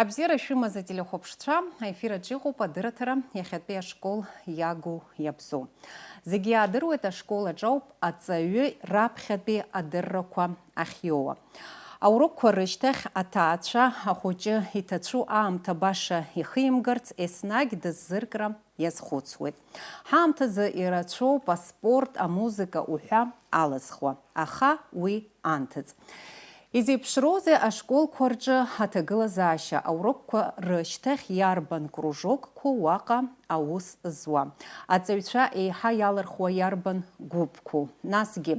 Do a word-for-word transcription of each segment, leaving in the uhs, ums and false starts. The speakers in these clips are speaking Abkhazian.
Абзиара шәымаз, ателехәаԥшцәа, аефир аҿы иҟоуп адырраҭара иахьатәи ашкол иагу иабзоу. Зегьы иаадыруеит, ашкол аҿы ауп аҵаҩы раԥхьатәи адыррақәа ахьиоуа. Аурокқәа рышьҭахь аҭаацәа ахәыҷы иҭацәу аамҭа баша ихимгарц еснагь дыззыркра иазхәыцуеит. Ҳаамҭазы ирацәоуп аспорт, амузыка уҳәа алызхуа, аха уи анҭыҵ. Изеиԥшроузеи ашколқәа рҿы аҭагылазаашьа, аурокқәа рышьҭахь иарбан кружокқәоу уаҟа аус зуа? Аҵаҩцәа еиҳа иалырхуа иарбан гәыԥқәоу? Насгьы,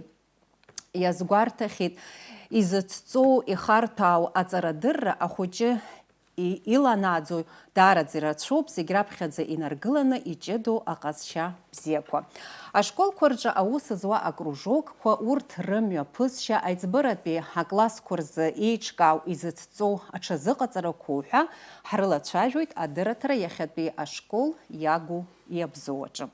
иазгәарҭахьеит, изыцҵоу, ихарҭәаау аҵарадырра ахәыҷы и-, иланааӡо даараӡа ирацәоуп, зегь раԥхьаӡа инаргыланы иҷыдоу аҟазшьа бзиақәа. Ашколқәа рҿы аус зуа акружокқәа, урҭ рымҩаԥысшьа, аиҵбыратәи аклассқәа рзы еиҿкаау изыцҵоу аҽазыҟаҵарақәа уҳәа ҳрылацәажәоит адырраҭара иахьатәи ашкол иагу иабзоу аҿы.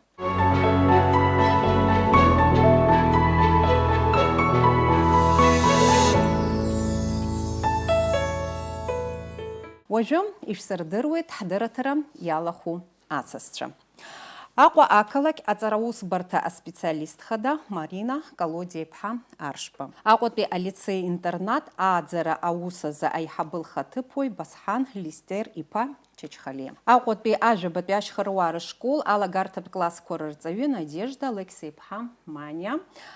Уажәы ишәсырдыруеит ҳдырраҭара иалахәу асасцәа. Аҟәа ақалақь аҵараусбарҭа аспециалист хада Марина Колодиа-иԥҳа Аршба. Аҟәатәи алицеи-интернат ааӡара аус азы аиҳабы лхаҭыԥуаҩ Басҳан Листер-иԥа Чачхалиа. Аҟәатәи ажәабатәи ашьхаруаа рышкол алагарҭатә классқәа рырҵаҩы Надежда Алықьса-иԥҳа Маниа.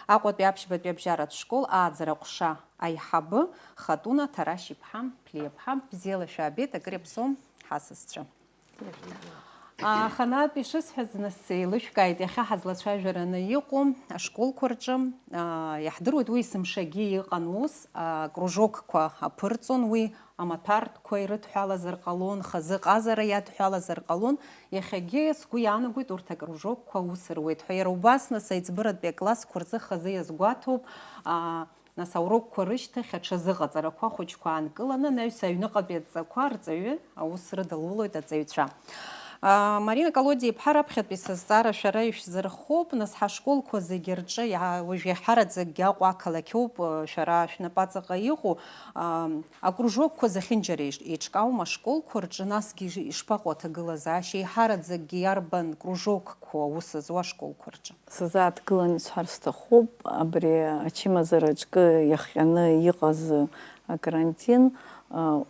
Аҟәатәи аԥшьбатәи абжьаратә школ ааӡара ҟәша аиҳабы Хатуна Ҭарашь-иԥҳа Ԥлиаԥҳа. Бзиала шәаабеит, акыр иаԥсоу ҳасасцәа. Аханатә ишысҳәаз, нас еилышәкааит, иахьа ҳазлацәажәараны иҟоу ашколқәа рҿы, аа, иаҳдыруеит, уи есымшагьы иҟан ус, аа, кружокқәа аԥырҵон, уи амаҭәарқәа ирыдҳәалазар ҟалон, хазы ҟазара иадҳәалазар ҟалон, иахьагьы сгәы иаанагоит урҭ акружокқәа аус руеит ҳәа. Иара убас, нас, аиҵбыратәи аклассқәа рзы хазы иазгәаҭоуп, аа, Нас аурокқәа рышьҭахь аҽазыҟаҵарақәа ахәыҷқәа аанкыланы, анаҩс аҩныҟатәи адҵақәа арҵаҩы аус рыдылулоит аҵаҩцәа. А, Марина Колодиа-иԥҳа, раԥхьатәи сызҵаара шәара ишәзырхоуп, нас ҳашколқәа зегьы рҿы иа-, уажә иаҳараӡакгьы Аҟәа ақалақьоуп, а, шәара шәнапаҵаҟа иҟоу, а, акружокқәа зехьынџьара еиҿ-, еиҿкаауам ашколқәа рҿы, насгьы иш-, ишԥаҟоу аҭагылазаашьа, еиҳараӡакгьы иарбан кружокқәоу аус зуа ашколқәа рҿы? Сазааҭгылан исҳәар сҭахуп, абри ачымазараҿкы иахҟьаны иҟаз акарантин, а,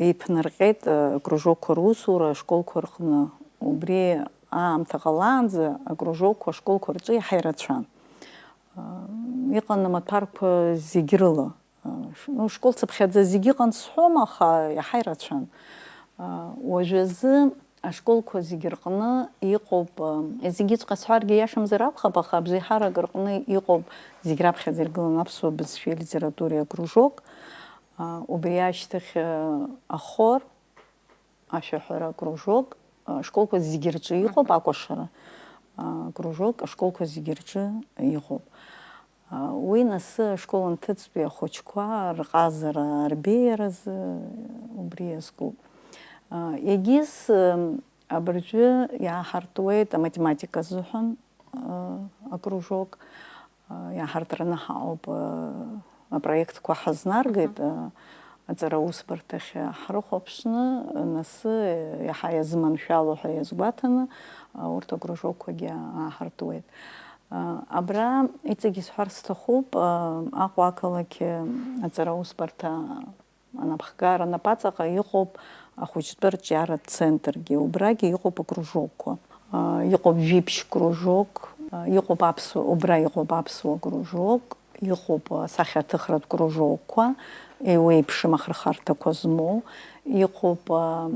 еиԥнарҟьеит, а, акружокқәа русура ашколқәа рҟны. Убри аамҭа ҟалаанӡа акружокқәа ашколқәа рҿы иаҳа ирацәан. А, иҟан амаҭәарқәа зегь рыла. А, ш-, ну, школ цыԥхьаӡа зегь ыҟан сҳәом, аха иаҳа ирацәан. А, уажәазы ашколқәа зегь рҟны иҟоуп, а, зегьыҵәҟьа сҳәаргьы иашамзар акәхап, аха абжеиҳарак рҟны иҟоуп зегь раԥхьаӡа иргыланы аԥсуа бызшәеи алитературеи акружок, а, убри ашьҭахь, а, ахор, ашәаҳәара акружок, а, школқәа зегьы рҿы иҟоуп, акәашара, а, акружок ашколқәа зегьы рҿы иҟоуп. А, уи нас ашкол анҭыҵтәи ахәыҷқәа рҟазара арбеиаразы убри иазкуп. А, егьыс, м, абыржәы иааҳартуеит аматематика азыҳәан, а, акружок. А, иааҳартраны ҳаҟоуп, а, апроектқәа ҳазнаргеит, а, аҵара усбарҭахь ҳрыхәаԥшны, нас иаҳа иазыманшәало ҳәа иазгәаҭаны, а, урҭ акружокқәагьы ааҳартуеит. А, абра иҵегь исҳәар сҭахуп, а, Аҟәа ақалақь аҵара усбарҭа анапхгара напаҵаҟа иҟоуп ахәыҷтәы арҿиаратә центргьы, убрагьы иҟоуп акружокқәа. А, иҟоуп жәиԥшь кружок, а, иҟоуп аԥсуа, убра иҟоуп аԥсуа кружок, иҟоуп, а, асахьаҭыхратә кружокқәа, еиуеиԥшым ахырхарҭақәа змоу, иҟоуп, а,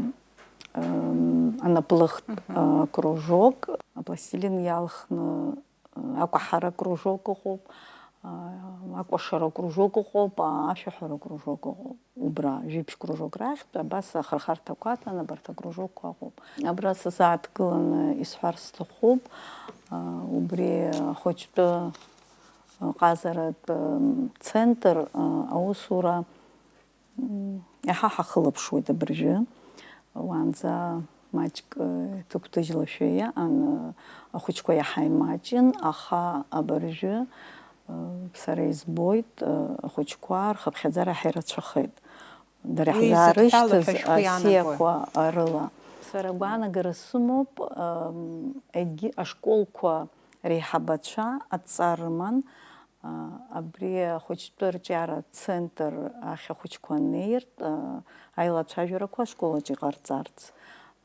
м, анаплыхтә, а, кружок, апластилин иалхны акәаҳара кружок ыҟоуп, а, акәашара кружок ыҟоуп, а, ашәаҳәара кружок ыҟоуп. Убра, жәиԥшь кружок рахьтә, абас ахырхарҭақәа аҭан, абарҭ акружокқәа ыҟоуп. Абра сазааҭгыланы исҳәар сҭахуп, а, убри ахәыҷтәы ҟазаратә, м, центр, а, аусура М, иаҳа ҳахылаԥшуеит абыржәы. Уаанӡа маҷк, э, ҭыгәҭыжьлашәа иҟан, э, ахәыҷқәа иаҳа имаҷын, аха абыржәы, э, сара избоит, э, ахәыҷқәа рхыԥхьаӡара ҳаирацәахеит. Дара Уи иҳзаарышьҭыз зыдҳәалоу ҳәа шәгәы иаанагои? Асиақәа рыла. Сара агәаанагара сымоуп, ам, егьи ашколқәа реиҳабацәа адҵа рыман, а, абри ахәыҷтәы арҿиара центр ахь ахәыҷқәа анеиртә, а, аилацәажәарақәа ашколаҿ иҟарҵарц,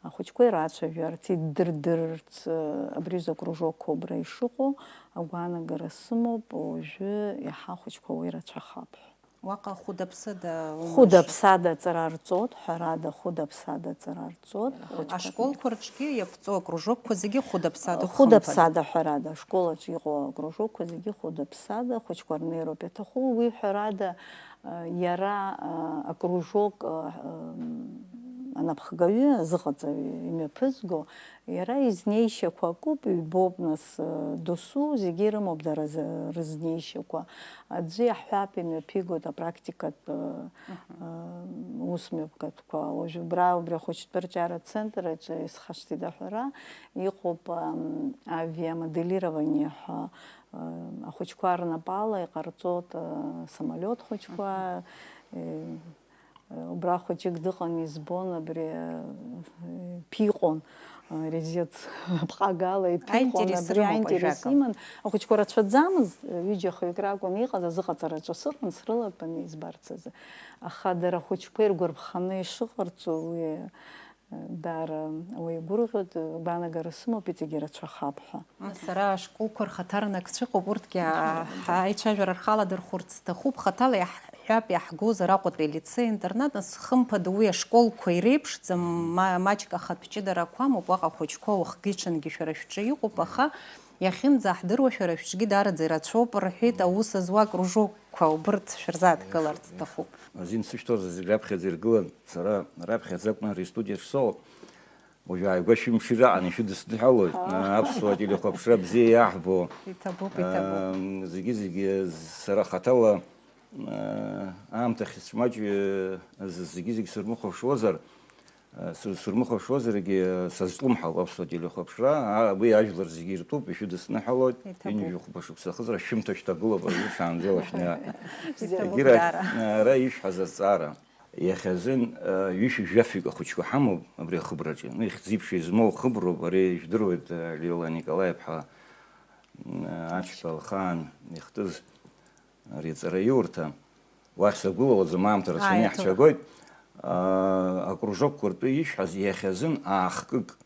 ахәыҷқәа ирацәажәарц, иддырдырырц, а, абри закружокқәа убра ишыҟоу агәаанагара сымоуп, уажәы иаҳа ахәыҷқәа уа ирацәахап ҳәа. Уаҟа хәыда-ԥсыда умашьа? Хәыда-ԥсада аҵара рҵот, ҳәарада, хәыда-ԥсада аҵара рҵот. Ашколқәа рҿгьы иаԥҵоу акружокқәа зегьы хәыда-ԥсада, хымԥада? Хәыда-ԥсада, ҳәарада, ашколаҿ иҟоу акружокқәа зегьы хәыда-ԥсада, ахәыҷқәа рнеироуп иаҭаху. Уи, ҳәарада, иара, акружок, анапхгаҩы, азыҟаҵаҩы имҩаԥызго, иара изнеишьақәа акуп, ҩбоуп, нас, э, досу зегьы ирымоуп дара за-, рызнеишьақәа. Аӡәы иаҳҳәап, имҩаԥигоит апрактикатә, э, Мгм. э, усмҩаԥгатәқәа. Уажә убра, убри ахәыҷтәы арҿиаратә центр аҿы исхашҭит аҳәара, иҟоуп, ам, авиамоделирование ҳәа, э, ахәыҷқәа рнапала иҟарҵоит, э, самолиот хәыҷқәа, Мгм. э, Убра хәыҷык дыҟан, избон, абри, э, ԥиҟон, э, резец ԥҟагала иԥиҟон, Аинтерес абри рымоуп аинтерес ажәакы. Иман. Ахәыҷқәа рацәаӡамызт, ҩыџьа хҩык ракәын иҟаз, азыҟаҵараҿы сыҟан, срылатәаны избарц азы. Аха дара ахәыҷқәа иргәарԥханы ишыҟарҵо, уи, э, даара уаҩ игәырӷьоит, гәаанагара сымоуп, иҵегь ирацәахап ҳәа. Сара ашколқәа рхаҭарнакцәа ыҟоуп, урҭгьы ҳа-, аицәажәара рхаладырхәырц сҭахуп. Хаҭала иаҳҳәап, иаҳгозар Аҟәатәи алицеи-интернат, нас, хымԥада, уи ашколқәа иреиԥшӡам, ма-, маҷк ахатә ҷыдарақәа амоуп, уаҟа ахәыҷқәа уахгьы-ҽынгьы шәара шәҿы иҟоуп, аха иахьынӡаҳдыруа шәара шәҿгьы даараӡа ирацәоуп, рҳәеит, аус зуа акружокқәа убырҭ шәырзааҭгыларц сҭахуп. Азин сышьҭоуҵар зегь раԥхьаӡа иргылан, сара раԥхьаӡа акәын ари астудиаҿ соуп. Уажә ааигәа шәымшира аҟан ишәыдысныҳәалоит, аа, аԥсуа телехәаԥшра бзиа иаҳбо. Иҭабуп, иҭабуп. Ам, зегьы-зегьы сара хаҭала, аа, аамҭа хьысымаҷ, э, з-, зегьы-зегь сырмыхәаԥшуазар, э, сыр-, сырмыхәаԥшуазаргьы, э, сазҿлымҳауп аԥсуа телехәаԥшра, а, уи ажәлар зегьы иртәуп, ишәыдысныҳәалоит, иҭабуп. Ҩынҩажәи хәба шықәса ахыҵра шәымҭа шьҭагылоуп, аҩы шаанӡа уашәны. Иҭабуп егьырахь, даара. Ара ишәҳәаз азҵаара. Иахьазын, э, ҩышәи жәафҩык ахәыҷқәа ҳамоуп абри ахыбраҿы. Ну, ихьӡ-иԥшьа измоу хыброуп, ари ижәдыруеит, э, Леила Николаи-иԥҳа, м, Ачба лхаан ихтыз ари аҵараиурҭа. Уахь сагәылалаӡом, аамҭа рацәаны, ааи, иаҳцәагоит. А, акружокқәа ртәы ишәҳәаз, иахьазын аахкык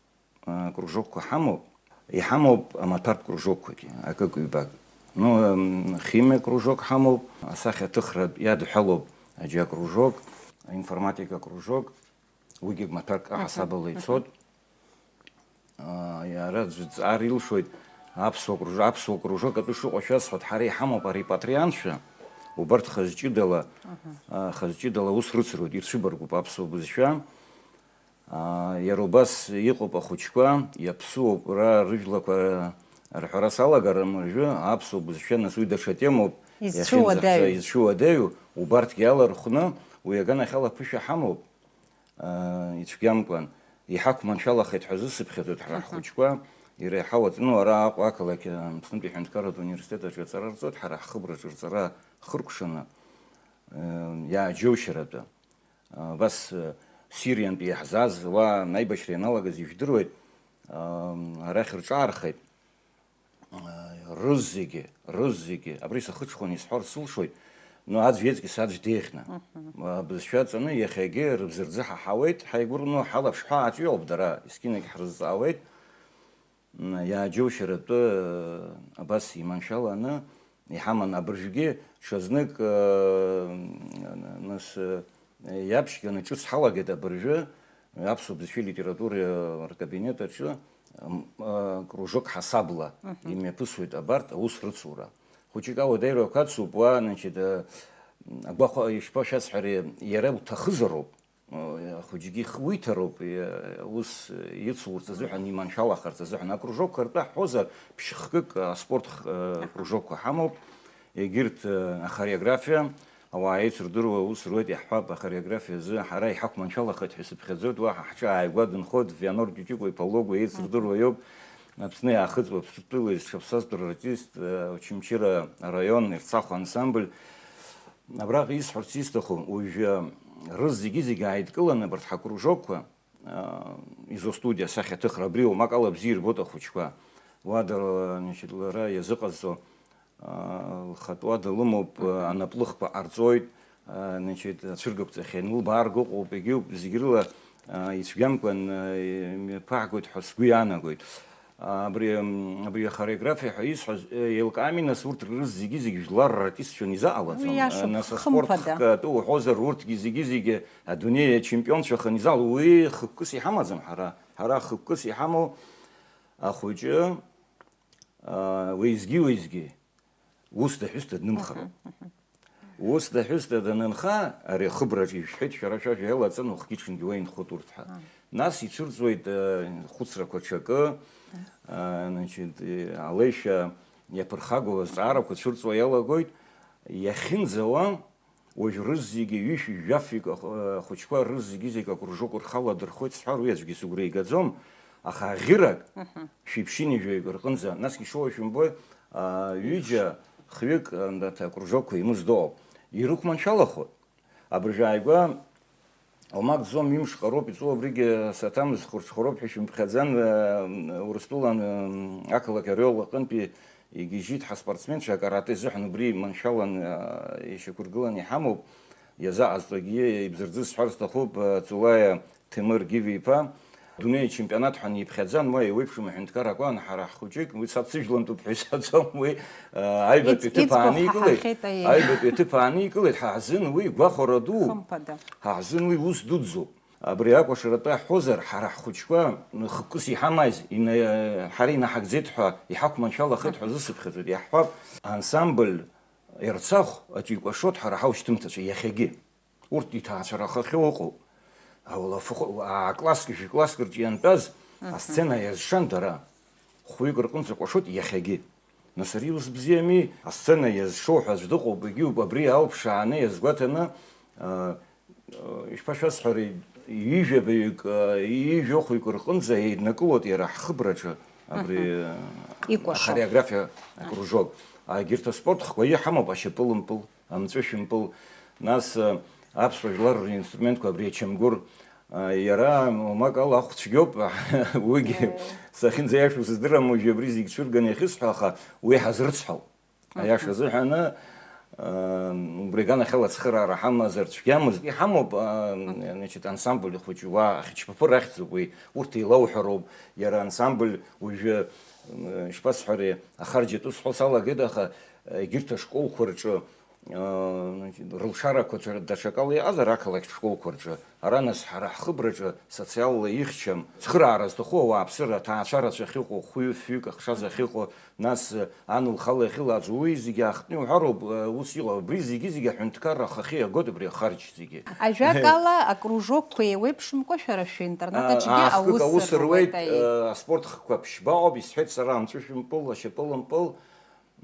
а, кружокқәа ҳамоуп. Иҳамоуп амаҭәартә кружокқәагьы, акык-ҩбак. Ну, м, химиа кружок ҳамоуп, асахьаҭыхратә иадҳәалоуп аџьа кружок, аинформатика кружок, уигьы маҭәарк аҳасабала ицоит. А, иара аӡә дҵаар илшоит, аԥсуа кружок, аԥсуа кружок атәы шыҟоу шәасҳәоит, ҳара иҳамоуп арепатриантцәа, убарҭ хаз-ҷыдала, а, хаз-ҷыдала аус рыцруеит, ирцәыбаргәуп аԥсуа бызшәа. Аа, иара убас иҟоуп ахәыҷқәа, иаԥсуоуп, ра-, рыжәлақәа рҳәара салагар, уажәы аԥсуа бызшәа, нас уи даҽа темоуп, изцәыуадаҩу. Иахьынӡаҳҵа-, изцәыуадаҩу, убарҭгьы алархәны, уи аганахьала аԥышәа ҳамоуп, аа, ицәгьамкәан, иҳақәманшәалахеит ҳәа зысыԥхьаӡоит ҳара ҳхәыҷқәа, иреиҳау аҵ-, ну, ара Аҟәа ақалақь, аа, Аԥснытәи аҳәынҭқарратә университет аҿы аҵара рҵоит, ҳара ҳхыбраҿы рҵара хыркәшаны, аа, иааџьоушьаратәы. Абас, э, Сириантәи иаҳзааз, уа аибашьра ианалагаз ижәдыруеит, ам, арахь рҿаархеит. Э, рызегьы, рызегьы, абри сахыҽхәаны исҳәарц сылшоит, ну, аӡә иеҵкьыс аӡә деиӷьны. Мгм. Абызшәа ҵаны иахьагьы рыбзарӡы ҳаҳауеит, ҳаигәырӷьо ҳалаԥш ҳәа аҿиоуп дара, есқьынагь ҳрызҵаауеит. М, иааџьоушьаратәы, э, абас иманшәаланы иҳаман абыржәгьы, ҽазнык, э, нас, э, иаԥшьганы ҿыц ҳалагеит абыржәы, аԥсуа бызшәеи литературеи, э, ркабинет аҿы, м, э, кружок ҳасабла, мгм, имҩаԥысуеит абарҭ аус рыцура. Хәыҷык ауадаҩрақәа ацуп, уа, значит, э, агәахәа ишԥашәасҳәари, иара уҭахызароуп. Ахәыҷгьы ихы уиҭароуп, ус ицурц азыҳәан, иманшәалахарц азыҳәан. Акружокқәа ртәы ҳҳәозар, ԥшь-хкык аспорт х-, кружокқәа ҳамоуп, егьырҭ, ахореографиа, ауаа еицырдыруа аус руеит, иаҳҳәап, ахореографиа азы ҳара иҳақәманшәалахеит ҳәа сыԥхьаӡоит, уаҳа ҳҿы ааигәа дынхоит Вианор Ҷыҷыкәа-иԥа Логәуа еицырдыруа иоуп, Аԥсны иаахыҵуа Аԥсны тәыла изҽаԥсазтәу рартист, Очамчыра араион Ерцахә ансамбль. Абраҟа исҳәарц исҭаху, уажәы, рыз зегьы-зегьы ааидкыланы абарҭ ҳакружокқәа, аа, изостудиа асахьаҭыхра, абри уамак ала бзиа ирбоит ахәыҷқәа. Уа дара, значит, лара иазыҟазҵо, аа, лхатә уада лымоуп, анаплыхқәа ҟарҵоит, аа, значит, ацәыргақәҵахьы анылбаарго ыҟоуп, егьиуп, зегь рыла, аа, ицәгьамкәан, аа, имҩаԥаҳгоит ҳәа сгәы иаанагоит. Абри, абри ахореографиа ҳәа исҳәаз, еилкаами, нас, урҭ рызегьы-зегьы жәлар артистцәан изаҟалаӡом. Уи иашоуп, нас аспорт хымԥада. Хкы атәы уҳәозар, урҭгьы зегьы-зегьы адунеи ачемпионцәа хынизаало, уи хықәкыс иҳамаӡам ҳара. Ҳара хықәкыс иҳамоу ахәыҷы, а, уеизгьы-уеизгьы усда-ҳәысда днымхароуп. Мгм, мгм. Усда-ҳәысда данынха, ари ахыбраҿы ижәҳәеит, шәара шәажәа иалаҵан, уахгьы-ҽынгьы уа инхоит урҭ ҳәа. Ааи. Нас ицәырҵуеит, э, хәыцрақәа ҽакы, э, значит, э, алеишәа иаԥырхагоу азҵаарақәа цәырҵуа иалагоит. Иахьынӡауа, уажә рызегьы ҩышәи жәафҩык ах-, э, ахәыҷқәа рызегьы-зегь акружок рхала дырхоит сҳәар, уи аӡәгьы сыгәра игаӡом. Аха аӷьырак, мгм, шәиԥшьыни жәаҩык рҟынӡа, насгьы ишоуа шәымбои, а, ҩыџьа, хҩык, а, андаҭ акружокқәа еимыздоуп. Ирықәманшәалахоит. Абыржәы ааигәа, уамак ӡом, ҩымш ҟароуп иҵоу, абригьы саҭамыз хәырҽхароуп ҳәа ишәымԥхьаӡан, а, Урыстәылан, а, ақалақь Орел аҟынтәи игьежьит ҳаспортсменцәа акарате азыҳәан, убри маншәалан, а, ишьақәыргыланы иҳамоуп. Иазааҟазҵогьы ибзырӡыз сҳәар сҭахуп, а, Цулаиа Ҭемыр Гиви-иԥа, адунеи ачемпионат ҳәа аниԥхьаӡан, уа еиуеиԥшым аҳәынҭқарра акәын, ҳара ҳхәыҷык, уи саб сыжәлантәуп ҳәа исҳәаӡом, уи, аа, аҩбатәи Иҵ-, аҭыԥ иӡбахә ааникылеит, ҳаҳахьеит, аиеи. Аҩбатәи аҭыԥ ааникылеит, ҳаҳзын уи гәахәара ду, Хымԥада. Ҳаҳзын уи ус дуӡӡоу. Абри акәашаратәы ҳҳәозар, ҳара ҳхәыҷқәа хықәкыс иҳамаз, ина-, ҳара инаҳагӡеит ҳәа, иҳақәманшәалахеит ҳәа зысыԥхьаӡоит, иаҳҳәап, ансамбль Ерцахә аҿы икәашоит ҳара ҳаушьҭымҭацәа иахьагьы. Урҭ иҭаацәарахахьоу ыҟоуп. Ауалафахәы, аа-класск, жәа-класск рҿы иантәаз, мгм, асцена иазшан дара. Хәҩык рҟынӡа кәашоит иахьагьы. Нас ари ус бзиами, асцена иазшоу ҳәа аӡә дыҟоуп, егьиуп, абри алԥшааны иазгәаҭаны, аа, ишԥашәасҳәари, ҩажәа баҩык, аа, ҩажәа хәҩык рҟынӡа еиднакылоит иара ҳхыбраҿы абри, мгм, икәашо. Ахореографиа акружок. Егьырҭ аспорт хкқәа иҳамоуп, ашьапылампыл, амҵәышәымпыл, нас, э, аԥсуа жәлар ринструментқәа, абри ачамгәыр, э, иара, уамак ала, ахә цәгьоуп, уигьы, э, сахьынӡаиашоу сыздырам, уажәы абри зегь цәырганы иахьысҳәо, аха уи ҳазрыцҳауп. Аиаша азыҳәаны, э, убри аганахьала ацхыраара ҳамазар цәгьамызт. Иҳамоуп, э, значит, ансамбль хәыҷы, уа ахьчԥаԥыр ахьӡуп уи, урҭ еилауҳәароуп, иара ансамбль уажәы, э, ишԥасҳәари, ахарџь атәы сҳәо салагеит, аха, э, егьырҭ ашколқәа рҿы, значит, рылшарақәа даҽакала иҟазар, ақалақьтә школқәа рҿы, ара нас ҳара ҳхыбраҿы социалла ихьчам, цхыраара зҭаху ауааԥсыра, аҭаацәа рацәа ахьыҟоу, хәҩы-фҩык ахшаз ахьыҟоу, нас, ан лхала иахьылааӡо, уи зегьы аахтны иуҳәароуп, ус иҟоу, абри зегьы-зегьы аҳәынҭқарра ахахьы иагоит абри ахарџь зегьы. Ажәакала, акружокқәа еиуеиԥшымкәа шәара шәинтернат аҿгьы аахкык аус аус руеит, руеит, аиеи. Аспорт хкқәа ԥшьба ыҟоуп, исҳәеит сара, амҵәышәымпыл, ашьапылампыл,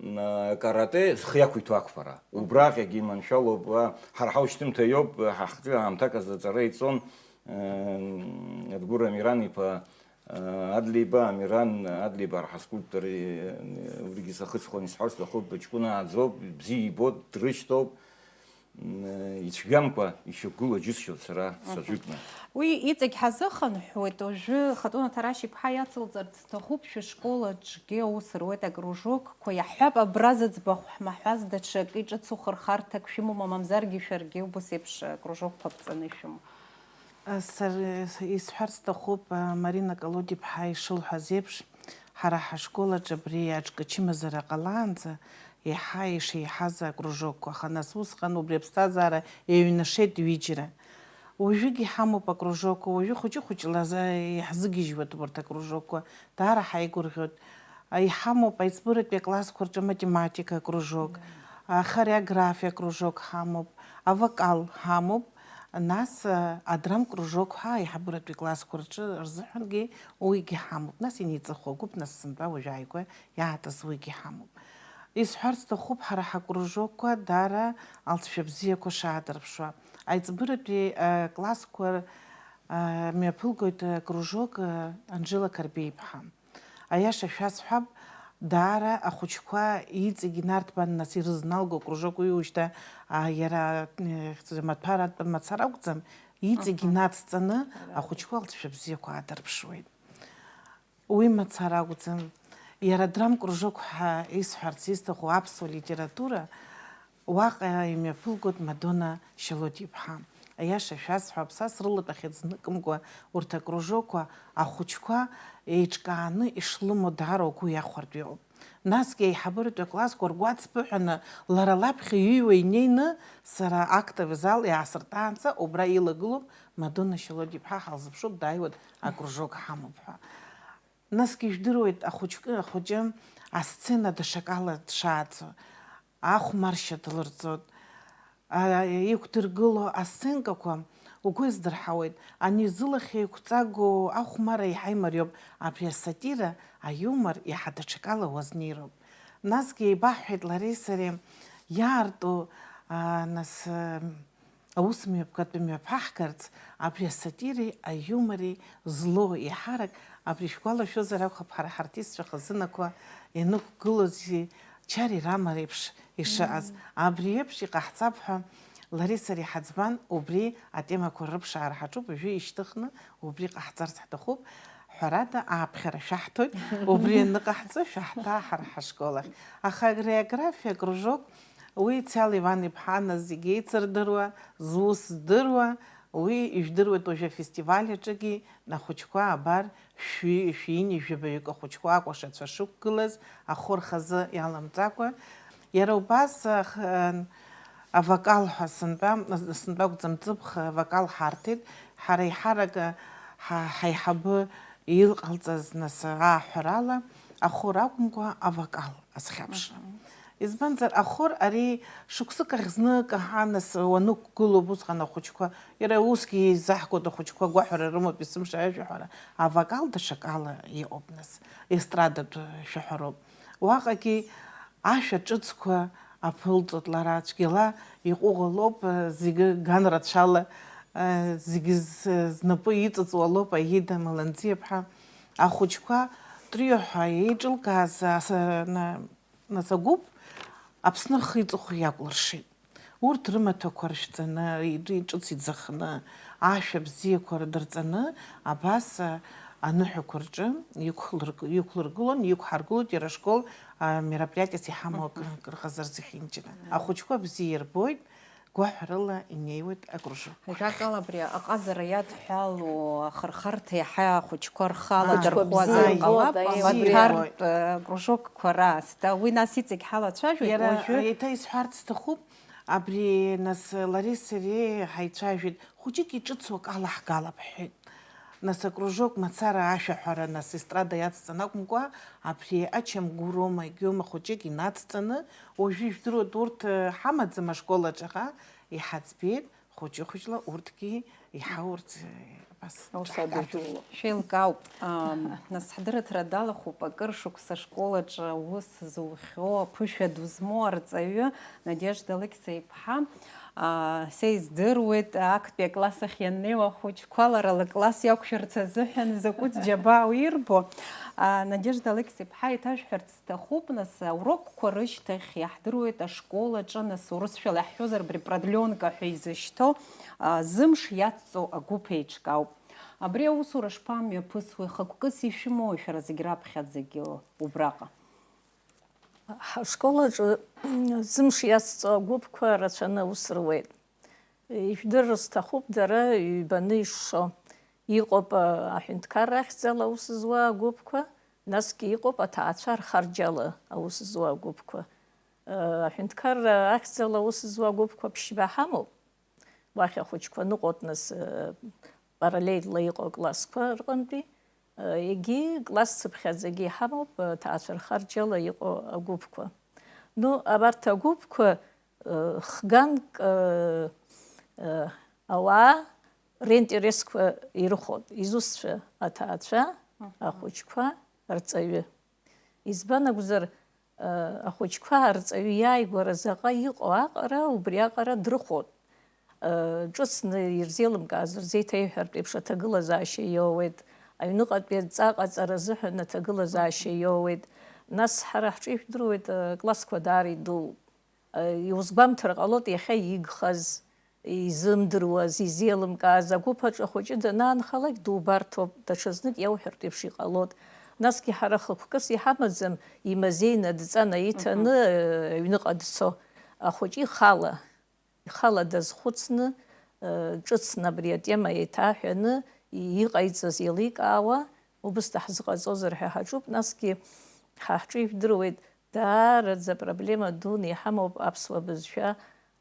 карате, зхы иақәиҭу ақәԥара. Убраҟагьы иманшәалоуп, уа, ҳара ҳаушьҭымҭа иоуп, ҳахҿы аамҭак азы аҵара иҵон, э, Адгәыр Амиран-иԥа, э, Адлеиба, Амиран Адлеиба, ҳаскульптор, э, убригьы сахыҽхон, исҳәар сҭахуп, ҷкәынааӡоуп, бзиа ибоит, дрышьҭоуп. Ицәгьамкәа ишьақәгылоу џьысшьоит сара саӡәыкны. Уи иҵегь ҳазыхынҳәуеит, уажәы Хатуна Ҭарашь-иԥҳа иацылҵарц сҭахуп, шәышкол аҿгьы аус руеит акружокқәа, иаҳҳәап, абра зыӡбахә ҳмаҳәаз даҽакы иҿыцу хырхарҭак шәымоума, мамзаргьы шәаргьы убас еиԥш акружокқәа ԥҵаны ишәымоу? Сара исҳәар сҭахуп, Марина Колодиа-иԥҳа ишылҳәаз еиԥш, ҳара ҳашкол аҿы абри аҿкы ачымазара ҟалаанӡа, еиҳа ишеиҳаз акружокқәа, аха нас усҟан убри аԥсҭазаара еиҩнашеит ҩыџьара. Уажәыгь иҳамоуп акружокқәа, уажәы хәыҷы-хәыҷла за-, иаҳзыгьежьуеит убарҭ акружокқәа, даара ҳаигәырӷьоит. Иҳамоуп аиҵбыратәи аклассқәа рҿы аматематика акружок, ахореографиа акружок ҳамоуп, авокал ҳамоуп, нас адрам кружок ҳәа аиҳабыратәи аклассқәа рҿы рзыҳәангьы уигьы ҳамоуп. Нас инеиҵыху агәыԥ, нас сынтәа уажә ааигәа иаатыз уигьы ҳамоуп. Исҳәар сҭахуп, ҳара ҳакружокқәа даара алҵшәа бзиақәа шаадырԥшуа. Аиҵбыратәи, э, классқәа, э, мҩаԥылгоит, э, кружок, э, Анжела Карбеи-иԥҳа. Аиаша шәасҳәап, Даара ахәыҷқәа иҵегь инарҭбааны, нас, ирызналго акружок уи уажәшьҭа, а, иара, э, маҭәаратә мацара акәӡам, иҵегь Аҳа. Инацҵаны Ара. Ахәыҷқәа лҵшәа бзиақәа аадырԥшуеит. Уи мацара акәӡам, иара адрам кружок ҳәа исҳәарц исҭаху аԥсуа литература, уаҟа имҩаԥылгоит Мадона Шьалодиа-иԥҳа. Аиаша шәасҳәап, са срылатәахьеит зныкымкәа урҭ акружокқәа, ахәыҷқәа еиҿкааны ишлымоу даара угәы иахәартә иҟоуп. Насгьы аиҳабыратәи аклассқәа ргәаҵԥыҳәаны лара лаԥхьа иҩуа инеины, сара актовый зал иаасыртаанӡа убра илагылоуп Мадона Шьалодиа-иԥҳа, ҳалзыԥшуп, дааиуеит, акружок ҳамоуп ҳәа. Насгьы ижәдыруеит, ахәыҷкы, ахәыҷы асцена даҽакала дшааӡо, ахәмаршьа длырҵоит, а, иқәдыргыло асценкақәа угәы издырҳауеит, ани зылахь еиқәҵагоу ахәмарра иаҳа имариоуп, абри асатира, аиумор иаҳа даҽакала уазнеироуп. Насгьы еибаҳҳәеит лареи сареи иаарту, а, нас, а, Аус мҩаԥгатәы мҩаԥаҳгарц, абри асатиреи аиумори злоу еиҳарак, абри шәгәалашәозар акәхап, ҳара ҳартистцәа хазынақәа ианықәгылоз Чари Рама реиԥш ишыҟаз. Мм. Абри еиԥш иҟаҳҵап ҳәа лареи сареи ҳаӡбан, убри атемақәа рыԥшаара ҳаҿуп, уажәы ишьҭыхны убри ҟаҳҵарц ҳҭахуп. Ҳәарада, ааԥхьара шәаҳҭоит, убри аныҟаҳҵо шәаҳҭаа ҳара ҳашкол ахь. Ахореографиа кружок Уи Цәала Иван-иԥҳа нас зегь еицырдыруа, зус здыруа, уи ижәдыруеит уажәы афестиваль аҿыгьы, ахәыҷқәа абар, шәи-, шәини жәабаҩык ахәыҷқәа акәашацәа шықәгылаз, ахәы рхазы иаламҵакәа. Иара убас, ах-, авокал ҳәа сынтәа, сынтәа акәӡам, ҵыԥх авокал ҳарҭеит, ҳара еиҳарак ҳа-, ҳаиҳабы илҟалҵаз нас ааҳәарала, ахәы ракәымкәа авокал азхьаԥшра. Мгм. Избанзар, ахор ари шықәсык ахь зны каҳанас уанықәгылоуп усҟан ахәыҷқәа, иара усгьы еизаҳгоит ахәыҷқәа, гәаҳәара рымоуп есымша ашәаҳәара, авокал даҽакала иҟоуп нас, естрадатә шәаҳәароуп. Уаҟагьы ашәа ҿыцқәа аԥылҵоит лара, цәгьала иҟәыӷалоуп, зегьы ган рацәала, зегьы з-, знапы иҵыҵуа лоуп Аида Маланӡиаԥҳа. Ахәыҷқәа трио ҳәа еиҿылкааз аса-, на-, Нас агәыԥ Аԥсны рхы-иҵыхәа иакәлыршеит. Урҭ рымаҭәақәа ршәҵаны, иҿ-, иҿыц иӡахны, ашәа бзиақәа рдырҵаны, абас, а, аныҳәақәа рҿы иқәлырг-, иқәлыргылон, иқәҳаргылоит иара ашкол, а, мероприатиас иҳамоу акыр-, акыр ҟазар зехьынџьара. Мгм. Ахәыҷқәа бзиа ирбоит, гәаҳәарыла инеиуеит акружок. Ажәакала, абри аҟазара иадҳәалоу ахырхарҭа иаҳа ахәыҷқәа рхы Ахәыҷқәа аладырхәуазар бзиа ҟалап, ирбоит, аиеи, абри амаҭәартә, э, кружокқәа раасҭа. Уи нас иҵегь ҳалацәажәоит. Иара уажәы еиҭа исҳәарц сҭахуп, абри нас лареи сареи ҳаицәажәеит, хәыҷык иҿыцу акы алаҳгалап ҳҳәеит. Нас акружок мацара ашәаҳәара, нас естрада иацҵаны акәымкәа, абри ачамгәыроума, егьиоума хәыҷык инацҵаны, уажәы ижәдыруеит, урҭ, э, ҳамаӡам ашкол аҿаҟа, иҳаӡбеит, хәыҷы-хәыҷла урҭгьы иҳаурц, э, абас Ус ҿаҳҭарц. Адыжәула. Шәеилкаауп. Ам, нас ҳдырраҭара далахәуп, акыр шықәса ашкол аҿы аус зухьоу, аԥышәа ду змоу арҵаҩы Надежда Алықьса-иԥҳа. А, са издыруеит, актәи акласс ахь ианнеиуа ахәыҷқәа лара лыкласс иақәшәарц азыҳәан закәытә џьабаау ирбо. А, Надежда Алықьса-иԥҳа, еиҭашәҳәарц сҭахуп, нас, аурокқәа рышьҭахь иаҳдыруеит ашкол аҿы, нас, урысшәала иаҳҳәозар, абри продленка ҳәа изышьҭоу, а, зымш иацҵоу агәыԥ еиҿкаауп. Абри аусура шԥамҩаԥысуеи, хықәкыс ишәымоуи шәара зегь раԥхьаӡагьы убраҟа? Ҳашкол аҿы зымш иацҵо агәыԥқәа рацәаны аус руеит. Ижәдырыр сҭахуп дара ҩбаны ишшо. Иҟоуп, а, аҳәынҭқарра ахьӡала аус зуа агәыԥқәа, насгьы иҟоуп аҭаацәа рхарџьала аус зуа агәыԥқәа. А, аҳәынҭқарра ахьӡала аус зуа агәыԥқәа ԥшьба ҳамоуп. Уахь ахәыҷқәа ныҟәоит нас, э, параллельла иҟоу аклассқәа рҟынтәи, э, егьи класс цыԥхьаӡагьы иҳамоуп, э, ҭаацәа рхарџьала иҟоу агәыԥқәа. Ну, абарҭ агәыԥқәа, э, хганк, э, э, ауаа ринтересқәа ирыхәоит, изусҭцәа аҭаацәа, Мгм. Ахәыҷқәа, арҵаҩы. Избан акәзар, э, ахәыҷқәа арҵаҩы иааигәара заҟа иҟоу аҟара, убри аҟара дрыхәоит. Э, ҿыцны ирзеилымкааз рзеиҭеиҳәартә еиԥш аҭагылазаашьа иоуеит, аҩныҟатәи адҵа ҟаҵара азыҳәан аҭагылазаашьа иоуеит, Нас ҳара ҳҿы ижәдыруеит, э, классқәа даара идууп. Э, иузгәамҭар ҟалоит иахьа игхаз, изымдыруаз, изеилымкааз, агәыԥ аҿы ахәыҷы данаанхалак дубарҭоуп, даҽазнык иауҳәартә еиԥш иҟалоит. Насгьы ҳара хықәкыс иҳамаӡам, имазеины адҵа наиҭаны, Мгм. э, аҩныҟа дцо. Ахәыҷы ихала, ихала дазхәыцны, э, ҿыцны абри атема еиҭаҳәаны, и-, иҟаиҵаз еиликаауа, убыс даҳзыҟаҵозар ҳәа ҳаҿуп, насгьы ҳа ҳҿы ижәдыруеит, даараӡа проблема дуны иҳамоуп аԥсуа бызшәа,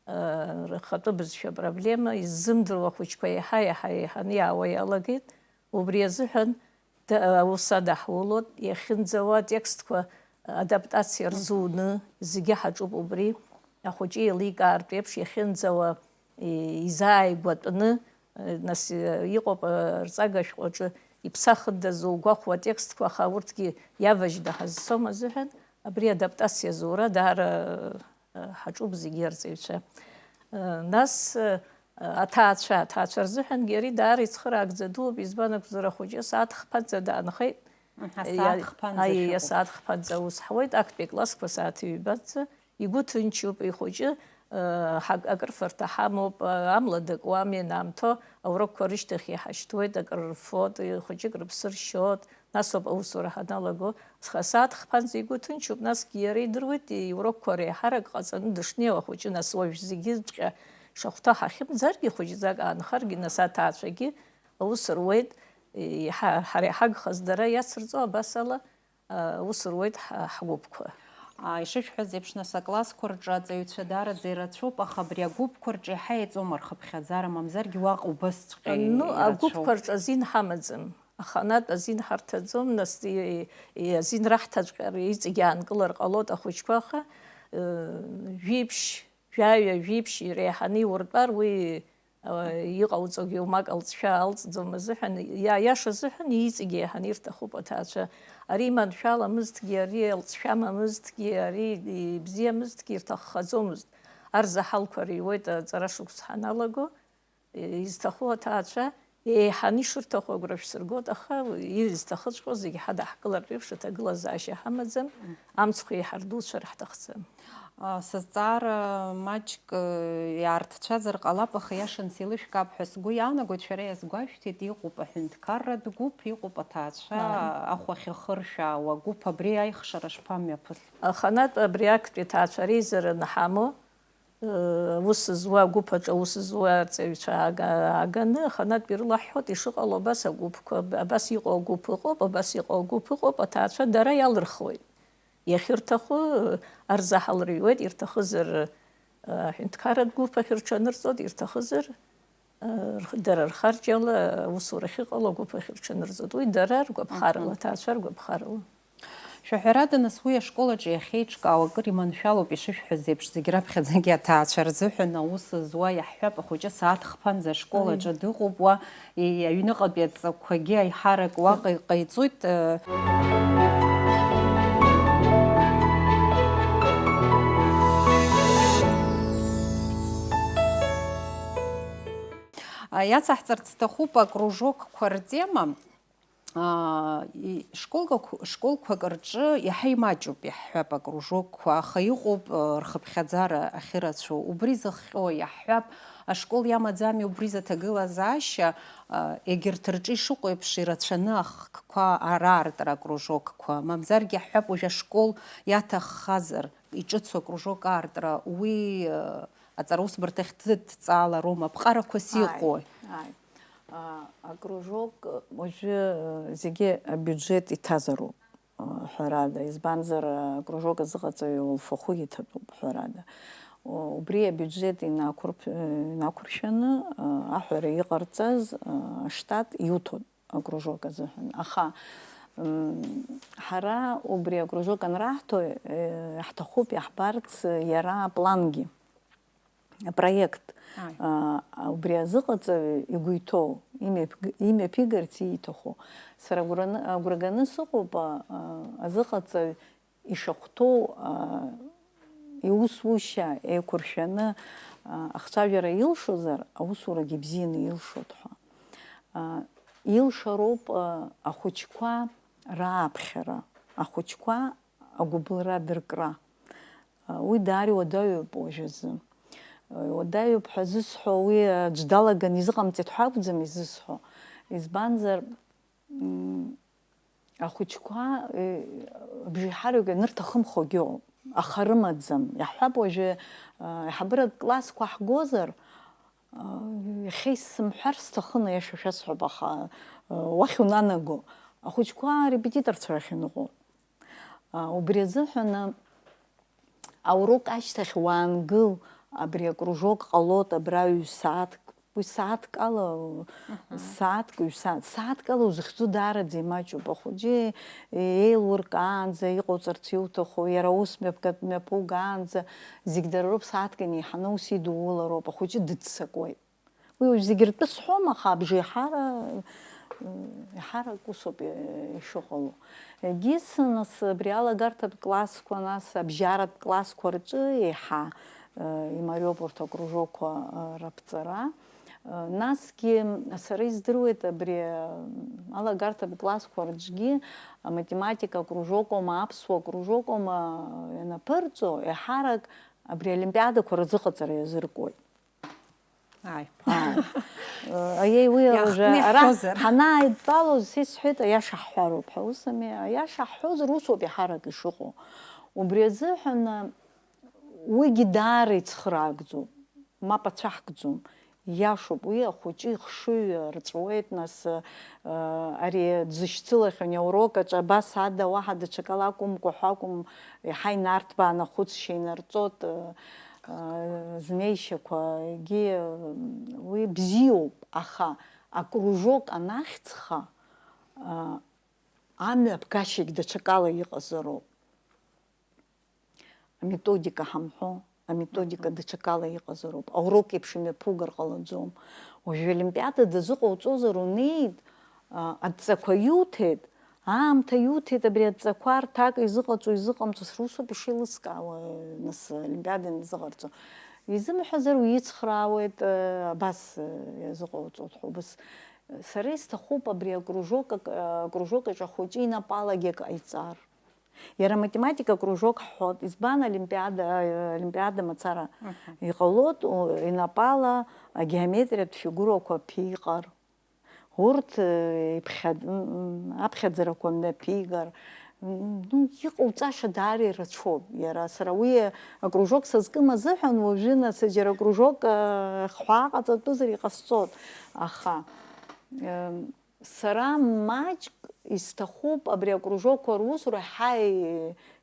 э, рхатәы бызшәа проблема, иззымдыруа ахәыҷқәа еиҳа-еиҳа еиҳаны иаауа иалагеит, убри азыҳәан д-, аус адаҳулоит, иахьынӡауа атекстқәа адаптациа рзуны, зегьы ҳаҿуп убри, ахәыҷы еиликаартә еиԥш иахьынӡауа, и-, изааигәатәны, э, нас, э, иҟоуп, э, рҵага шәҟәаҿы иԥсахындаз угәахәуа атекстқәа, аха урҭгьы иаважьны ҳазцом азыҳәан, абри адаптациа зура даара, э, ҳаҿуп зегьы арҵаҩцәа. Э, нас, э, аҭаацәа, аҭаацәа рзыҳәангьы ари даара ицхыраагӡа дууп, избан акәзар, ахәыҷы асааҭ хԥанӡа даанхеит. Мгм, асааҭ Иа-, хԥанӡа аиеи, шәыҟоуп. Асааҭ хԥанӡа аус ҳуеит, актәи аклассқәа асааҭ ҩбаӡа. Игәы ҭынчуп, ихәыҷы, э, ҳак-, акрыфарҭа ҳамоуп, э, амла дакуам, ианаамҭоу аурокқәа рышьҭахь иҳашьҭуеит, акрырфоит, ихәыҷык рыԥсы ршьоит, нас ауп аусура ҳаналаго. Схы асааҭ хԥанӡа игәы ҭынчуп, насгьы иара идыруеит, иурокқәа реиҳарак ҟаҵаны дышнеиуа ахәыҷы, нас уажә зегьыҵәҟьа шахәҭа ҳахьымӡаргьы, хәыҷӡак аанхаргьы, нас аҭаацәагьы аус руеит, иҳа-, ҳара иҳагхаз дара иацырҵо абас ала, аус руеит ҳа-, ҳгәыԥқәа. А, ишышәҳәаз еиԥш, нас, аклассқәа рҿы аҵаҩцәа даараӡа ирацәоуп, аха абри агәыԥқәа рҿы иаҳа еиҵоума рхыԥхьаӡара, мамзаргьы уаҟа убасҵәҟьа Ну, ирацәоуп? Агәыԥқәа рҿы азин ҳамаӡам, аханатә азин ҳарҭаӡом, нас и-, и-, азин раҳҭаҵәҟьар иҵегь аанкылар ҟалоит ахәыҷқәа, аха, э, жәиԥшь, жәаҩа, жәиԥшь иреиҳаны иуртәар, уи Иҟауҵогьы умак алҵшәа алҵӡом азыҳәан, иа-, иаша азыҳәан иҵегьы еиҳаны ирҭахуп аҭаацәа. Ари маншәаламызҭгьы, ари алҵшәа амамызҭгьы, ари ибзиамызҭгьы ирҭаххаӡомызт. Арзаҳалқәа риуеит аҵара шықәс ҳаналаго. Изҭаху аҭаацәа еиҳаны ишырҭаху агәра шәсыргоит, аха изҭахыҵәҟьоу зегьы ҳадаҳкылартә еиԥш аҭагылазаашьа ҳамаӡам, амцхә еиҳа рдуцәар ҳҭахӡам. А, сызҵаара маҷк, э, иаарҭцәазар ҟалап, аха иашан сеилышәкаап ҳәа сгәы иаанагоит, шәара иазгәашәҭеит, иҟоуп аҳәынҭқарратә гәыԥ, иҟоуп аҭаацәа Ааи. ахә ахьахыршәаауа гәыԥ, абри аихшара шԥамҩаԥысуа? Аханатә абри актәи аҭаацәа реизара анҳамоу, э, аус зуа агәыԥ аҿы аус зуа арҵаҩцәа аага-, ааганы, аханатә ирылаҳҳәоит, ишыҟало абас агәыԥқәа, абас иҟоу агәыԥ ыҟоуп, абас иҟоу агәыԥ ыҟоуп, аҭаацәа дара иалырхуеит. Иахьырҭаху, э, арзаҳал рыҩуеит, ирҭахызар, э, аҳәынҭқарратә гәыԥ ахь рҽанырҵоит, ирҭахызар, э, рх-, дара рхарџьала аусура ахьыҟало агәыԥ ахь рҽанырҵоит. Уи дара ргәаԥхарала, Мгм. аҭаацәа ргәаԥхарала. Шәаҳәарада, нас, уи ашкол аҿы иахьеиҿкаау акыр иманшәалоуп, ишышәҳәаз еиԥш, зегь раԥхьаӡагьы аҭаацәа рзыҳәан аус зуа иаҳҳәап, ахәыҷы асааҭ хԥанӡа ашкол Аи. аҿы дыҟоуп, уа И-, аҩныҟатәи адҵақәагьы аиҳарак уаҟа иҟаиҵоит, э. А, иацаҳҵарц сҭахуп акружокқәа ртема. Аа, и-, школқәак, школқәак рҿы иаҳа имаҷуп, иаҳҳәап, акружокқәа, аха иҟоуп, э, рхыԥхьаӡара ахьырацәоу. Убри зыхҟьо, иаҳҳәап, ашкол иамаӡами убри заҭагылазаашьа, э, егьырҭ рҿы ишыҟоу еиԥш ирацәаны ахкқәа раартра акружокқәа, мамзаргьы иаҳҳәап, уажә ашкол иаҭаххазар, иҿыцу акружок аартра, уи, э, аҵараусбарҭахь дыдҵаалароума, аԥҟарақәас Ааи, иҟои? ааи. А, акружок уажәы, э, зегьы абиуџьет иҭазароуп, э, ҳәарада, избанзар, э, акружок азыҟаҵаҩ лфахәы иҭатәуп, ҳәарада. У-, убри абиуџьет инақәырԥ-, э, инақәыршәаны, э, аҳәара иҟарҵаз, э, аштат иуҭоит акружок азыҳәан. Аха, м, ҳара убри акружок анраҳҭо, э, ҳҭахуп иаҳбарц, э, иара аплангьы. Апроект, Ааи. а, убри азыҟаҵаҩ игәы иҭоу, имҩаԥг-, имҩаԥигарц ииҭаху. Сара агәра ны-, агәра ганы сыҟоуп, а, а, азыҟаҵаҩ ишахәҭоу, а, иусушьа еиқәыршәаны, а, ахцәажәара илшозар, аусурагьы бзианы илшоит ҳәа. А, илшароуп, а, ахәыҷқәа рааԥхьара, ахәыҷқәа агәыбылра адыркра. Уи даара иуадаҩуп уажәазы. Иуадаҩуп ҳәа зысҳәо, уи аӡә далаган изыҟамҵеит ҳәа акәӡам изысҳәо. Избанзар, м, ахәыҷқәа, э, абжеиҳарак ианырҭахымхогьы ыҟоуп, аха рымаӡам. Иаҳҳәап, уажәы, э, аиҳабыратә классқәа ҳгозар, э, иахьа исымҳәар сҭахын, аиаша шәасҳәап, аха, э, уахь унанаго, ахәыҷқәа арепетиторцәа рахь иныҟәоуп. А, убри азыҳәан, а, аурок ашьҭахь уаангыл, абри акружок ҟалоит абра ҩ-сааҭк, уи сааҭк ала, сааҭк, ҩ-сааҭ, сааҭк ала узыхьӡу даараӡа имаҷуп. Ахәыҷы еилуркаанӡа, иҟауҵарц иуҭаху, иара ус мҩаԥгатә мҩаԥугаанӡа, зегь дара роуп, сааҭк инеиҳаны ус идуулароуп, ахәыҷы дыццакуеит. Уи уажә зегь ртәы сҳәом, аха абжеиҳара, еиҳарак усоуп ишыҟало. Егьыс, нас, абри алагарҭатә классқәа, нас, абжьаратә классқәа рҿы еиҳа, э, имариоуп урҭ акружокқәа, э, раԥҵара. Э, насгьы сара издыруеит абри, э, алагарҭатә классқәа рҿгьы аматематика акружок аума, аԥсуа акружок аума ианаԥырҵо, еиҳарак абри олимпиадақәа рзыҟаҵара иазыркуеит. Ааи. Ааи. Э, аиеи, уи уже ара иаҳҭнеиҳәозар, ҳанааидтәалоз, сеи сҳәеит, аиаша ҳҳәароуп ҳәа. Ус ами, аиаша ҳҳәозар, усоуп иаҳарак ишыҟоу. Убри азыҳәан, э, уигьы даара ицхраагӡоуп, мап ацәаҳкӡом. Иашоуп, уи ахәыҷы ихшыҩ рҵәуеит, нас, э, ари дзышьцылахьоу аурок аҿы абас ада уаҳа даҽакала акәымкәа ҳәа акәым, иаҳа инарҭбааны ахәыцшьа инарҵоит, э, знеишьақәа, егьи, уи бзиоуп, аха акружок анахьӡха, амҩаԥгашьагь даҽакала иҟазароуп. Аметодика ҳамҳәо, аметодика даҽакала иҟазароуп. Аурок еиԥш имҩаԥугар ҟалаӡом. Уажәы олимпиада дазыҟауҵозар унеит, а, адҵақәа иуҭеит, аамҭа иуҭеит абри адҵақәа рҭак изыҟаҵо, изыҟамҵо, сара усоуп ишеилыскаауа, нас, олимпиада ианазыҟарҵо. Изымҳәазар уицхраауеит, э, абас, э, иазыҟауҵоит ҳәа убас. Сара исҭахуп абри акружок, ак-, акружок аҿы ахәыҷы инапалагьы ак ҟаиҵар. Иара аматематика акружок ҳҳәоит, избан олимпиада, э, олимпиада мацара иҟалоит, у-, инапала агеометриатә фигурақәа ԥиҟар. Урҭ, э, иԥхьа-, м, м, аԥхьаӡарақәа мҩаԥигар, м, ну, иҟауҵаша даара ирацәоуп. Иара сара уи акружок сазкым азыҳәан, уажәы, нас, џьара акружок, э, хәаа ҟаҵатәызар иҟасҵоит. Аха, э, сара маҷк исҭахуп абри акружокқәа русура ҳа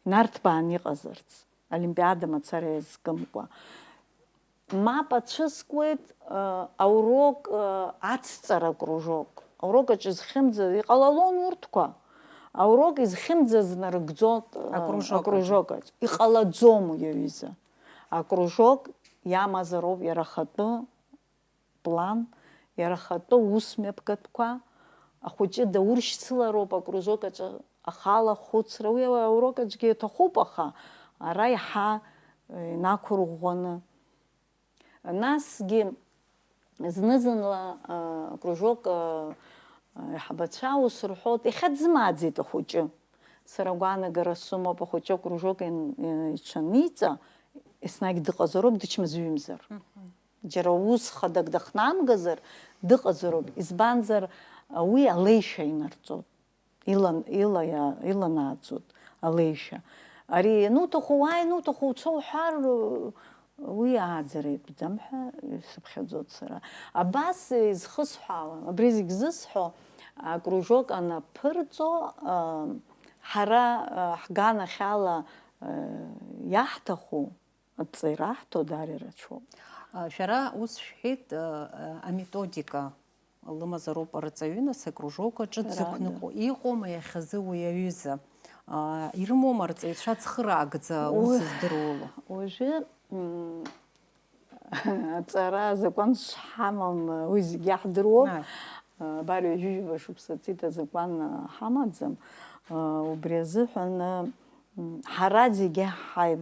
инарҭбааны иҟазарц, олимпиада мацара иазкымкәа. Мап ацәыскуеит, э, аурок, э, ацҵара акружок. Аурок аҿы изхьымӡаз, иҟалалон урҭқәа. Аурок изхьымӡаз нарыгӡон, э, акружок аҿы. Акружок аҿы. Иҟалаӡом, иаҩыза. Акружок иамазароуп иара ахатәы план, иара ахатәы ус мҩаԥгатәқәа. Ахәыҷы дауршьцылароуп акружок аҿы ахала ахәыцра. Уи аурок аҿгьы иаҭахуп, аха ара иаҳа, э, инақәырӷәӷәаны. Насгьы зны-зынла, а, акружок, а, а, аиҳабацәа ус рҳәоит, иахьа дзымааӡеит ахәыҷы. Сара агәаанагара сымоуп, ахәыҷы акружок ин-, и-, иҽаниҵа, еснагь дыҟазароуп, дычмазаҩымзар. Мгм. Џьара ус хадак дахнамгазар, дыҟазароуп. Избанзар, а, уи алеишәа инарҵоит. Илан-, илаиа-, иланааӡоит алеишәа. Ари иануҭаху уаа, иануҭаху уцо уҳәар, уи ааӡара иатәӡам ҳәа исыԥхьаӡоит сара. Абас изхысҳәаауа, абри зегь зысҳәо, акружок анаԥырҵо, а, ҳара, а, ҳганахьала, а, иаҳҭаху, адҵа ираҳҭо даара ирацәоуп. А, шәара ус шәҳәеит, а, а, аметодика лымазароуп арҵаҩы, нас, акружок аҿы дзықәныҟәо. Иҟоума иахьазы уи аҩыза? А, ирымоума арҵаҩцәа цхыраагӡа аус здыруа? Уажәы, м, аҵара азакәан шҳамам, уи зегь иаҳдыруоуп. Ааи. Абар ҩажәижәаба шықәса ҵит азакәан ҳамаӡам. Убри азыҳәан, м, ҳара зегьы ҳаи-,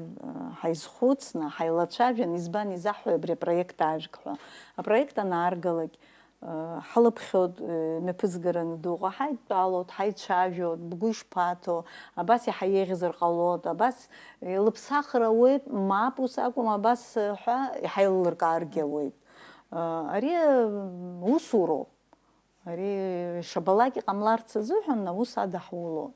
ҳаизхәыцны, ҳаилацәажәан, избан изаҳҳәои абри апроект аажәг ҳәа. Апроект анааргалак, ҳалыԥхьоит, мҩаԥызгараны дыҟоу, ҳаидтәалоит, ҳаицәажәоит, бгәы ишԥаҭоу, абас иаҳа еиӷьзар ҟалоит, абас лыԥсахра ауеит, мап ус акәым, абас ҳәа иҳаилыркааргьы ауеит. Ари усуроуп. Ари шабалак иҟамларц азыҳәан аус адаҳулон.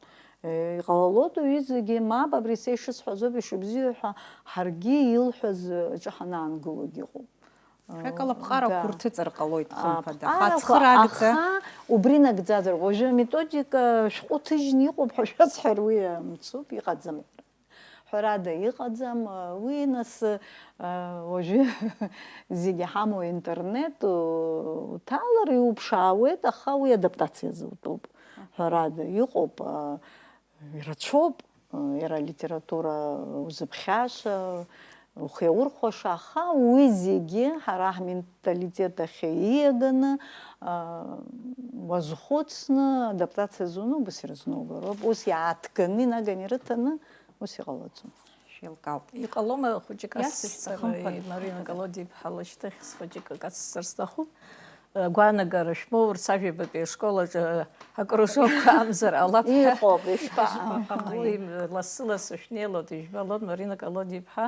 Иҟалалоит уаҩы зегьы, мап, абри са ишысҳәаз ауп, ишыбзиоу ҳәа ҳаргьы илҳәаз аҿы ҳанаангылогь ыҟоуп. Акала ԥҟарақәа Да. урҭыҵыр ҟалоит, хымԥада. Аԥҟарақәа, Хацхыраагӡа. Аха убри нагӡазар, уажәы аметодика шәҟәы ҭыжьны иҟоуп ҳәа шәасҳәар, уи мцуп, иҟаӡам. Ҳәарада, иҟаӡам, уи нас, уажәы зегьы ҳамоу интернет уҭалар иуԥшаауеит, аха уи адаптациа зутәуп. Ҳәарада, иҟоуп, ирацәоуп, иара алитература узыԥхьаша, ухы иаурхәаша, аха уи зегьы ҳара ҳменталитет ахь ииаганы, уазхәыцны, адаптациа зуны убас ирызноугароуп. Ус иааҭганы, инаганы ирыҭаны, ус иҟалаӡом. Шәеилкаауп. Иҟалома хәыҷык Иасҳәеит, ацсҵара, хымԥада. Марина Колодиа-иԥҳа лышьҭахь схәыҷык ацсҵар сҭахуп. Агәаанагара шәмоурц ажәабатәи ашкол аҿы акружокқәа амзар ҟалап ҳәа. Иҟоуп, ишԥа-, Ишԥаҟалеи? Уи лассы-лассы шәнеилоит, ижәбалоит Марина Колодиа-иԥҳа.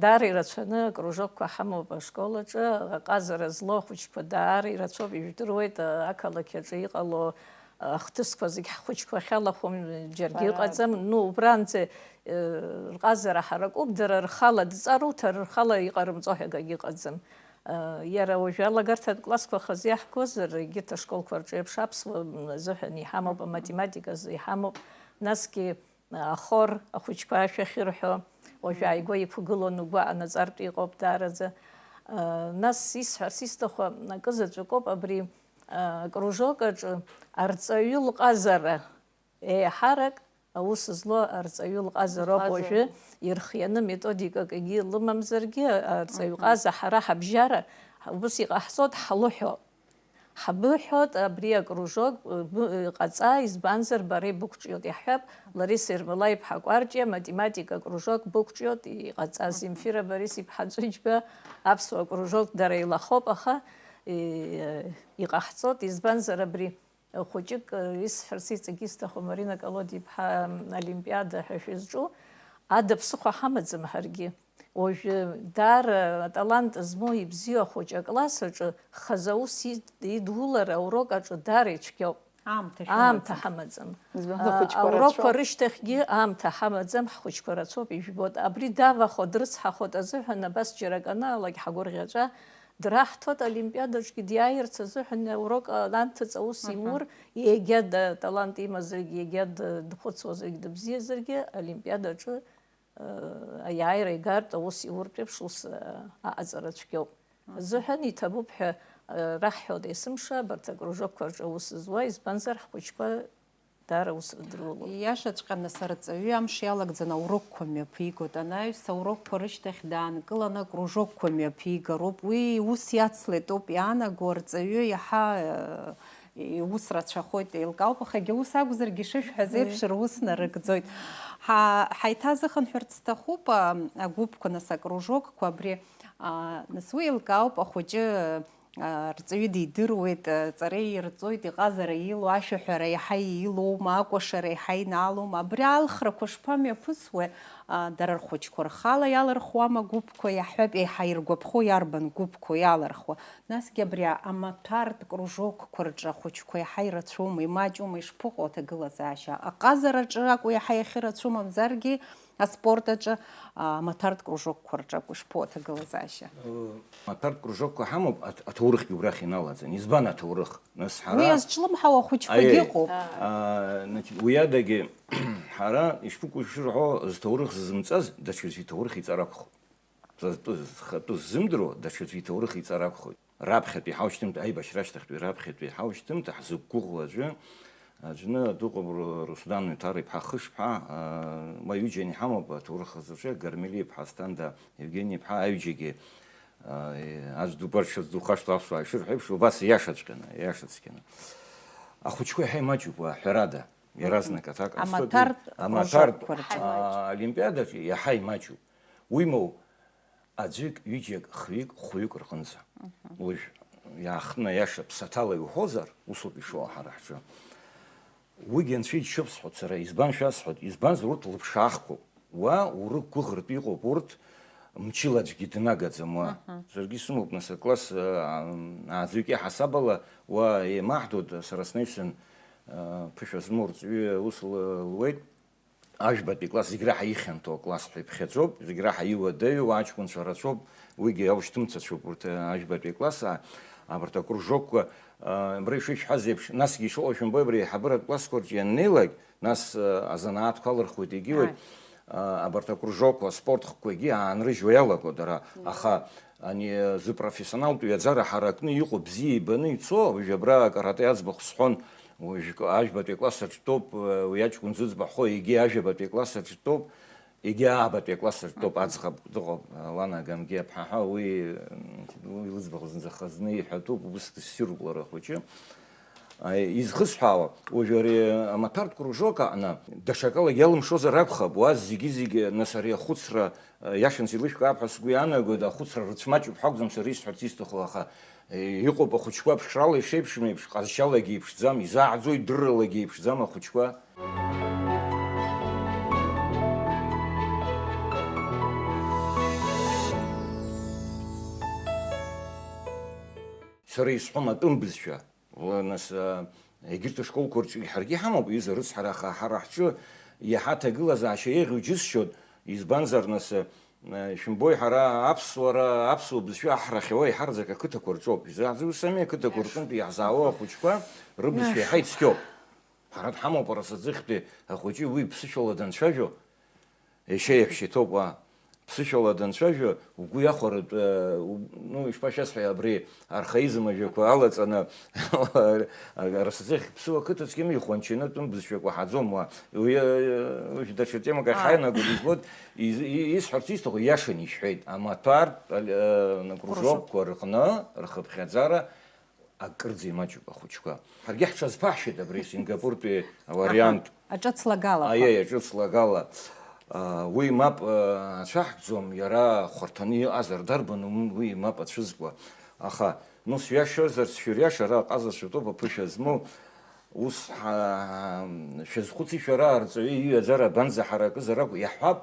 Даара ирацәаны акружокқәа ҳамоуп ашкол аҿы. Аҟазара злоу ахәыҷқәа даара ирацәоуп, ижәдыруеит, ақалақь аҿы иҟало ахҭысқәа зегь ҳхәыҷқәа ахьалахәым џьаргьы Ҳәарада. Ыҟаӡам. Ну, убранӡа, э, рҟазара ҳаракуп, дара рхала дҵаруҭар, рхала иҟарымҵо ҳәа акагьы ыҟаӡам. Э, иара уажәы алагарҭатә классқәа хазы иаҳгозар, егьырҭ ашколқәа рҿы еиԥш аԥсуа азыҳәан иҳамоуп, аматематика азы иҳамоуп, насгьы ахор, ахәыҷқәа ашәа ахьырҳәо, уажә ааигәа иқәгылон, угәы анаҵартә иҟоуп даараӡа. Нас исҳәарц исҭаху акы заҵәык ауп, абри акружок аҿы арҵаҩы лҟазара, еиҳарак аус злоу арҵаҩы лҟазароуп Лҟазара. Уажәы ирхианы методикак егьи лымамзаргьы, арҵаҩ Мгм. ҟаза ҳара ҳабжьара ус иҟаҳҵоит, ҳлыҳәо. Ҳабыҳәоит, абри акружок, б-, ҟаҵа, избанзар, бара ибықәҿиоит, иаҳҳәап, Лариса Ермолаи-иԥҳа Кәарҷиа, математика акружок бықәҿиоит, иҟаҵа Мгм. Земфира Борис-иԥҳа Ҵәыџьба, аԥсуа кружок дара илахоуп, аха, и-, иҟаҳҵоит, избанзар, абри хәыҷык, исҳәарц иҵегь исҭаху Марина Колодиа-иԥҳа олимпиада ҳәа шәызҿу, ада ԥсыхәа ҳамаӡам ҳаргьы. Уажәы даара аталант змоу ибзиоу ахәыҷы акласс аҿы хазы аус ид-, идулара аурок аҿы даара ицәгьоуп. Аамҭа Аамҭа шәымаӡам. ҳамаӡам. Избан, А, ахәыҷқәа аурокқәа рацәоуп. Рышьҭахьгьы аамҭа ҳамаӡам, ҳхәыҷқәа рацәоуп, ижәбоит. Абри давахо, дрыцҳахоит азыҳәан абас џьара аканаалак ҳгәырӷьаҵәа драҳҭоит, олимпиадаҿгьы диааирц азыҳәан аурок анҭыҵ аус Аҳа. Имур, егьа да-, талант имазаргьы, егьа д-, дхәыцуазаргьы, дыбзиазаргьы, олимпиадаҿы Аиааира игартә аус иуртә еиԥш ус аҟаҵара цәгьоуп. Азыҳәан иҭабуп ҳәа раҳҳәоит есымша абарҭ акружокқәа рҿы аус зуа, избанзар ҳхәыҷқәа даара ус рыдырулоуп. Ииашаҵәҟьаны, арҵаҩы амш иалагӡаны аурокқәа мҩаԥигоит. Анаҩс аурокқәа рышьҭахь даанкыланы акружокқәа мҩаԥигароуп. Уи ус иацлеит ауп иаанаго, арҵаҩы иаҳа, э, Иус рацәахоит, еилкаауп, аха егьа ус акәзаргьы, ишышәҳәаз Мгм. еиԥш, рус нарыгӡоит. Ҳа-, ҳаиҭазыхынҳәырц сҭахуп, а, агәыԥқәа, нас, акружокқәа абри, а, нас, уи еилкаауп, ахәыҷы, а, рҵаҩы дидыруеит, а, ҵара ирҵоит, иҟазара илоу, ашәаҳәара иаҳа илоума, акәашара иаҳа инаалома, абри алхрақәа шԥамҩаԥысуеи, а, дара рхәыҷқәа рхала иалырхуама агәыԥқәа, иаҳҳәап, еиҳа иргәаԥхо иарбан гәыԥқәоу иалырхуа? Насгьы абри амаҭәартә кружокқәа рҿы ахәыҷқәа иаҳа ирацәоума, имаҷума, ишԥаҟоу аҭагылазаашьа? Аҟазараҿы акәу иаҳа иахьырацәоу, мамзаргьы аспорт аҿы, а, амаҭәартә кружокқәа рҿы акәу ишԥоу аҭагылазаашьа? Амаҭәартә кружокқәа ҳамоуп, аҭ-, аҭоурыхгьы убрахь иналаӡан. Избан аҭоурых? Нас ҳара Уи иазҿлымҳау ахәыҷқәагьы Аиеи. ыҟоуп. А, значит, уи адагьы ҳара, ишԥыкәу шырҳәо, зҭоурых ззымҵаз, даҽаӡәы иҭоурых иҵар акәхоит. Са зтәы, зхатәы ззымдыруа даҽаӡәы иҭоурых иҵар акәхоит. Раԥхьатәи ҳаушьҭымҭа, аибашьра ашьҭахьтәи раԥхьатәи ҳаушьҭымҭа ҳзықәгәыӷуа аӡәы, аӡәны дыҟоуп, Ру-, Руслан Ҭара-иԥҳа Хышԥҳа, аа, уа ҩыџьа иҳамоуп аҭоурых азы, Гармели-иԥҳа Асҭанда, Евгени-иԥҳа, аҩыџьагьы, аа, аӡә дубар, даҽаӡә духашҭуа аԥсуаа ишырҳәо еиԥш, убас ииашаҵәҟьаны, ииашаҵәҟьаны. Ахәыҷқәа иаҳа имаҷуп уа, ҳәарада, иаразнак аҭак ҟасҵоит. Амаҭәартә Амаҭәартә, кружокқәа рҿы. аа, олимпиадаҿы иаҳа имаҷуп. Уимоу, аӡәык, ҩыџьак, хҩык, хәҩык рҟынӡа. Мгм. Уажә, иаахтны аиаша ԥсаҭала иуҳәозар, усоуп ишыҟоу ҳара ҳҿы. Уигьы анцәа иџьшьоуп сҳәоит сара, избан шәасҳәоит, избанзар урҭ лыԥшаахқәоуп. Уа урықәгәыӷыртә иҟоуп, урҭ мчыла аӡәгьы днагаӡам уа. Аҳа. Саргьы сымоуп, нас, акласс, аа, ааӡаҩык иаҳасаб ала уа еимаҳдоит, сара снаҩсан, аа, ԥышәа змоу рҵаҩы ус л-, луеит. Ажәбатәи класс зегь раҳа ихьанҭоу акласс ҳәа иԥхьаӡоуп, зегь раҳа иуадаҩу аҷкәынцәа рацәоуп, уигьы аушьҭымҭацәоуп урҭ, ажәбатәи класс, а, абарҭ акружокқәа, а, абра ишышәҳәаз еиԥш, насгьы ишыҟоу шәымбои, абри аиҳабыратә классқәа рҿы ианнеилак, нас, а, азанааҭқәа алырхуеит, егьиуеит, Ааи. А, абарҭ акружокқәа, аспорт хкқәагьы аанрыжьуа иалаго дара, Мм. Аха ани, зы профессионалтә ҩаӡара ҳаракны иҟоу бзиа ибаны ицо, уажә абра акарате аӡбахә сҳәон, уажәк-, ажәбатәи акласс аҿтәоуп, уи аҷкәын зыӡбахә ҳәо, егьи ажәабатәи акласс аҿтәоуп, егьи аабатәи акласс аҿтәоуп, Аха. Аӡӷаб дыҟоуп, Лана Гангиа-ԥҳа ҳәа, уи, уи лыӡбахә зынӡа хазны иҳәатәуп, ус дыссируп лара ахәыҷы. А, изхысҳәаауа, уажәы ари амаҭәартә кружок аҟны даҽакалагьы иалымшозар акәхап, уа зегьы-зегьы, нас, ари ахәыцра, а, иашан зеилышәкаап ҳәа сгәы иаанагоит, ахәыцра рыцәмаҷуп ҳәа акәӡам сара исҳәарц исҭаху, аха, е, иҟоуп ахәыҷқәа ԥшрала ишеиԥшым еиԥш, ҟазшьалагьы иԥшӡам, изааӡо идырралагьы иԥшӡам ахәыҷқәа. Сара исҳәом атәым бызшәа. Уа, нас, а, егьырҭ ашколқәа рҿы ҳаргьы ҳамоуп, ҩыза рыцҳара, аха ҳара ҳҿы иаҳа аҭагылазаашьа еиӷьу џьысшьоит, избанзар, нас, а, шәымбои, ҳара аԥсуара, аԥсуа бызшәа аҳрахьауа иҳараӡак ақыҭақәа рҿоуп. Изаҳзу сами ақыҭақәа рҟынтә иаҳзаауа ахәыҷқәа рыбызшәа иаҳа ицқьоуп. Ҳара дҳамоуп арасаӡыхьтәи ахәыҷы уи ԥсышәала данцәажәо, Ешьеиаҳәшьа иҭоуп уа. Ԥсышәала данцәажәо, угәы иахәаратәы, у-, ну, ишԥашәасҳәеи, абри архаизм ажәақәа алаҵаны, арасаӡыхь ԥсыуа қыҭацәгьами ихәанчаны атәым бызшәақәа ҳаӡом уа. Уи, э, уи даҽа темак ахь Ааи. ҳаинаго дызбоит, из-, и-, исҳәарц исҭаху иашаны ишәҳәеит. Амаҭәартә, э, кружокқәа рҟны рхыԥхьаӡара Акырӡа имаҷуп ахәыҷқәа. Ҳаргьы ҳҽазԥаҳшьеит абри Сингапуртәи авариант. Аха, аҿыц лагалақәа. Аиеи, аҿыц лагала. А, уи мап, а, ацәаҳкӡом, иара хәарҭаны иҟазар дарбану уи мап ацәызкуа? Аха, ну, сҩашьозарц шәыриаша, ара аҟазацәа тәоуп аԥышәа змоу. Ус ҳа-, шәазхәыци шәара, арҵаҩы иҩаӡара абанӡаҳаракыз аракәу? Иаҳҳәап,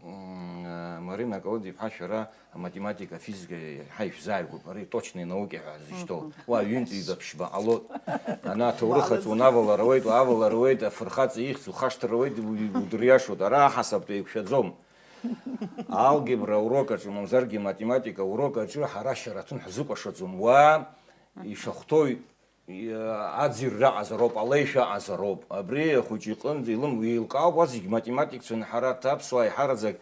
М, Марина Колодиа-иԥҳа, шәара аматематика, афизика иаҳа ишәзааигәоуп, ари точнои науки ҳәа зышьҭоу. Мгм. Уа ҩынтә ҩба ԥшьба ҟалоит. Ана аҭоурых аҿы унавалар ауеит, уаавалар ауеит, афырхаҵа ихьӡ ухашҭыр ауеит, у-, удыриашоит. Ара аҳасабтәы еиқәшәаӡом. Алгебра урок аҿы, мамзаргьы математика урок аҿы ҳара шьараҭын ҳзыкәашаӡом. Уа ишахәҭоу Иа-, аӡырҩра аҟазароуп, алеишәа аҟазароуп. Абри ахәыҷы иҟынӡа илым-, еилкаауп уа зегь математикцәа, ҳара аԥсуаа иҳараӡак,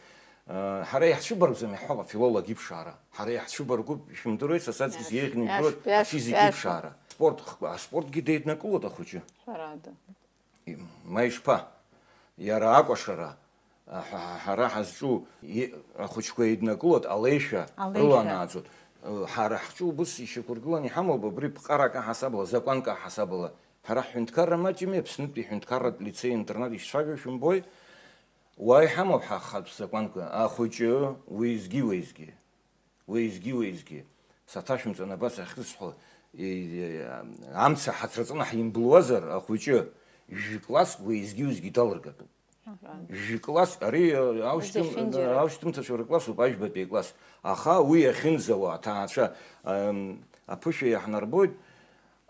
а, ҳара иаҳцәыбаргәӡам, иаҳҳәап, афилолог иԥшаара. Ҳара иаҳцәыбаргәуп, ишәымдыруеит, са саҵкыс Иаш-, еиӷьны иаш-, ижәдыруеит, иаш-, афизик иашан. Иԥшаара. Спорт хк-, аспортгьы деиднакылоит ахәыҷы. Ҳәарада. И-, ма ишԥа? Иара акәашара, Ҳа-, ҳара ҳазҿу и-, ахәыҷқәа еиднакылоит, алеишәа Алеишәа. Рыланааӡоит. Ҳара ҳҿы убыс ишьақәыргыланы иҳамоуп, абри ԥҟарак аҳасабала, закәанк аҳасабала. Ҳара ҳҳәынҭқарра маҷыми, Аԥснытәи ҳәынҭқарратә лицеи-интернат ишцәажәо шәымбои? Уа иҳамоуп ҳа ҳхатә закәанк, ахәыҷы уеизгьы-уеизгьы. Уеизгьы-уеизгьы. Саҭашәымҵан абас ахьрысҳәо, и-, и-, амца ҳацраҵаны ҳимблуазар, ахәыҷы жәкласск уеизгьы-уеизгьы далыргатәуп. Аҳәан. Жәкласс, ари, э, аушьҭым-, Зехьынџьара. Аушьҭымҭацәа рыклассуп, ажәбатәи акласс. Аха уи иахьынӡауа аҭаацәа, ам, аԥышәа иаҳнарбоит,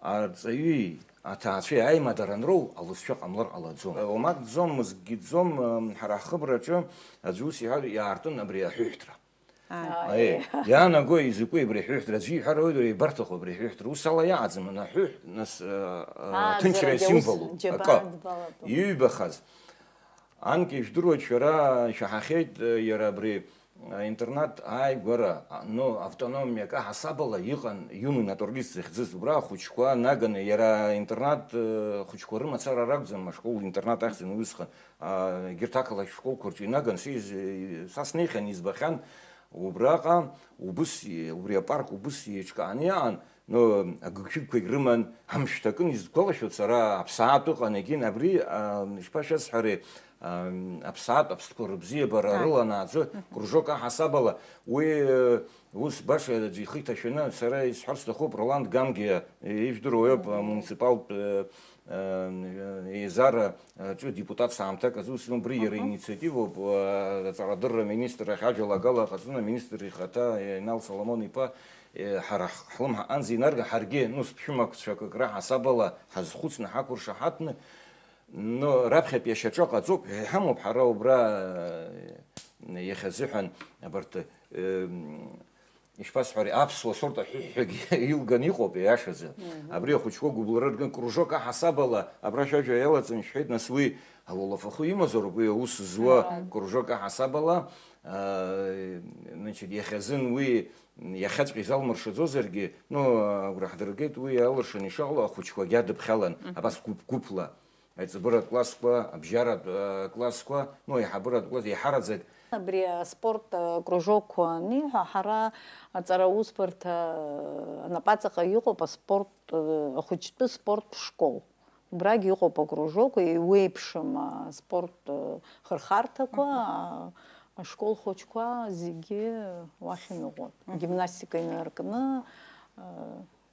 арҵаҩи аҭаацәеи аимадара анроу алызшәа ҟамлар ҟалаӡом. Уамак ӡӡом, мызкгьы ӡӡом, ам, ҳара ҳхыбраҿы аӡәы ус иҳәар, иаартын абри аҳәыҳәҭра. Ааи. Аиеи, иаанагои, изакәи абри аҳәыҳәҭра? Аӡәы иҳәар ауеит, уара ибарҭаху абри аҳәыҳәҭра? Ус ала иаҟаӡам, ана аҳәыҳә, нас, а, а, Ааӡарагьы аҭынчра аус асимволуп, џьабаа акы. Дбалатәуп. Иҩбахаз. Анкьа ижәдыруеит, шәара шәаҳахьеит, а, иара абри, а, интернат ааигәара, а, ну, автономиак аҳасабала иҟан юный натуралист захьӡыз, убра ахәыҷқәа наганы, иара интернат, а, хәыҷқәа рымацара ракәӡам, ашкол-интернат ахьӡын уи усҟан. А, егьырҭ ақалақь школқәа рҿы инаган, са из-, са снеихьан, избахьан, убраҟа убыс, убри апарк убыс еиҿкааны иаан, ну, агыгшәыгқәагь рыман, амш ҭакын, исгәалашәоит сара, аԥсаатә ыҟан, егьин, абри, а, ишԥашәасҳәари, Аԥсаатә аԥстәқәа рыбзиабара рыланааӡо, кружок аҳасабала, уи, ус баша аӡәы ихы иҭашәаны, сара исҳәар сҭахуп, Роланд Гамгиа, ижәдыруа иоуп, амуниципалтә еизара аҿы депутатс аамҭак азы ус иоуп, убри иара инициативоуп, аҵарадырра аминистр ахь ажәалагала ҟаҵаны, аминистр ихаҭа Инал Соломон-иԥа, ҳара ҳлымҳа аҟынӡа инарга, ҳаргьы, ну, ԥшәымақәцәак акы раҳасабала ҳазхәыцны, ҳақәыршаҳаҭны, Ну, раԥхьатәи ашьаҿа ҟаҵоуп ҳәа иҳамоуп ҳара убра, э, иахьазыҳәан абарҭ, э, ишԥасҳәари, аԥсуа сорт аҳәыҳәгьы илганы иҟоуп, иашазы. Абри ахәыҷқәа гәыблра рган кружок аҳасабала, абра шәажәа иалаҵаны ишәҳәеит, нас уи ауалафахәы имазароуп, уи аус зуа кружок аҳасабала, э, значит, иахьазын уи иахьаҵәҟьа изалмыршаӡозаргьы, ну, агәра ҳдыргеит, уи алыршаны ишыҟало ахәыҷқәагьы адыԥхьалан, абас гәыԥ-гәыԥла. Аиҵбыратә классқәа, абжьаратә, э, классқәа, ну, аиҳабыратә класс, еиҳараӡак. Абри аспорт, э, кружокқәа аниҳәа, ҳара аҵара аусбарҭа, э, анапаҵаҟа иҟоуп аспорт, э, ахәыҷтәы спорт школ. Убрагь иҟоуп акружок, еиуеиԥшым аспорт, э, хырхарҭақәа, а, ашкол хәыҷқәа зегьы уахь иныҟәоит. Гимнастика инаркны, э,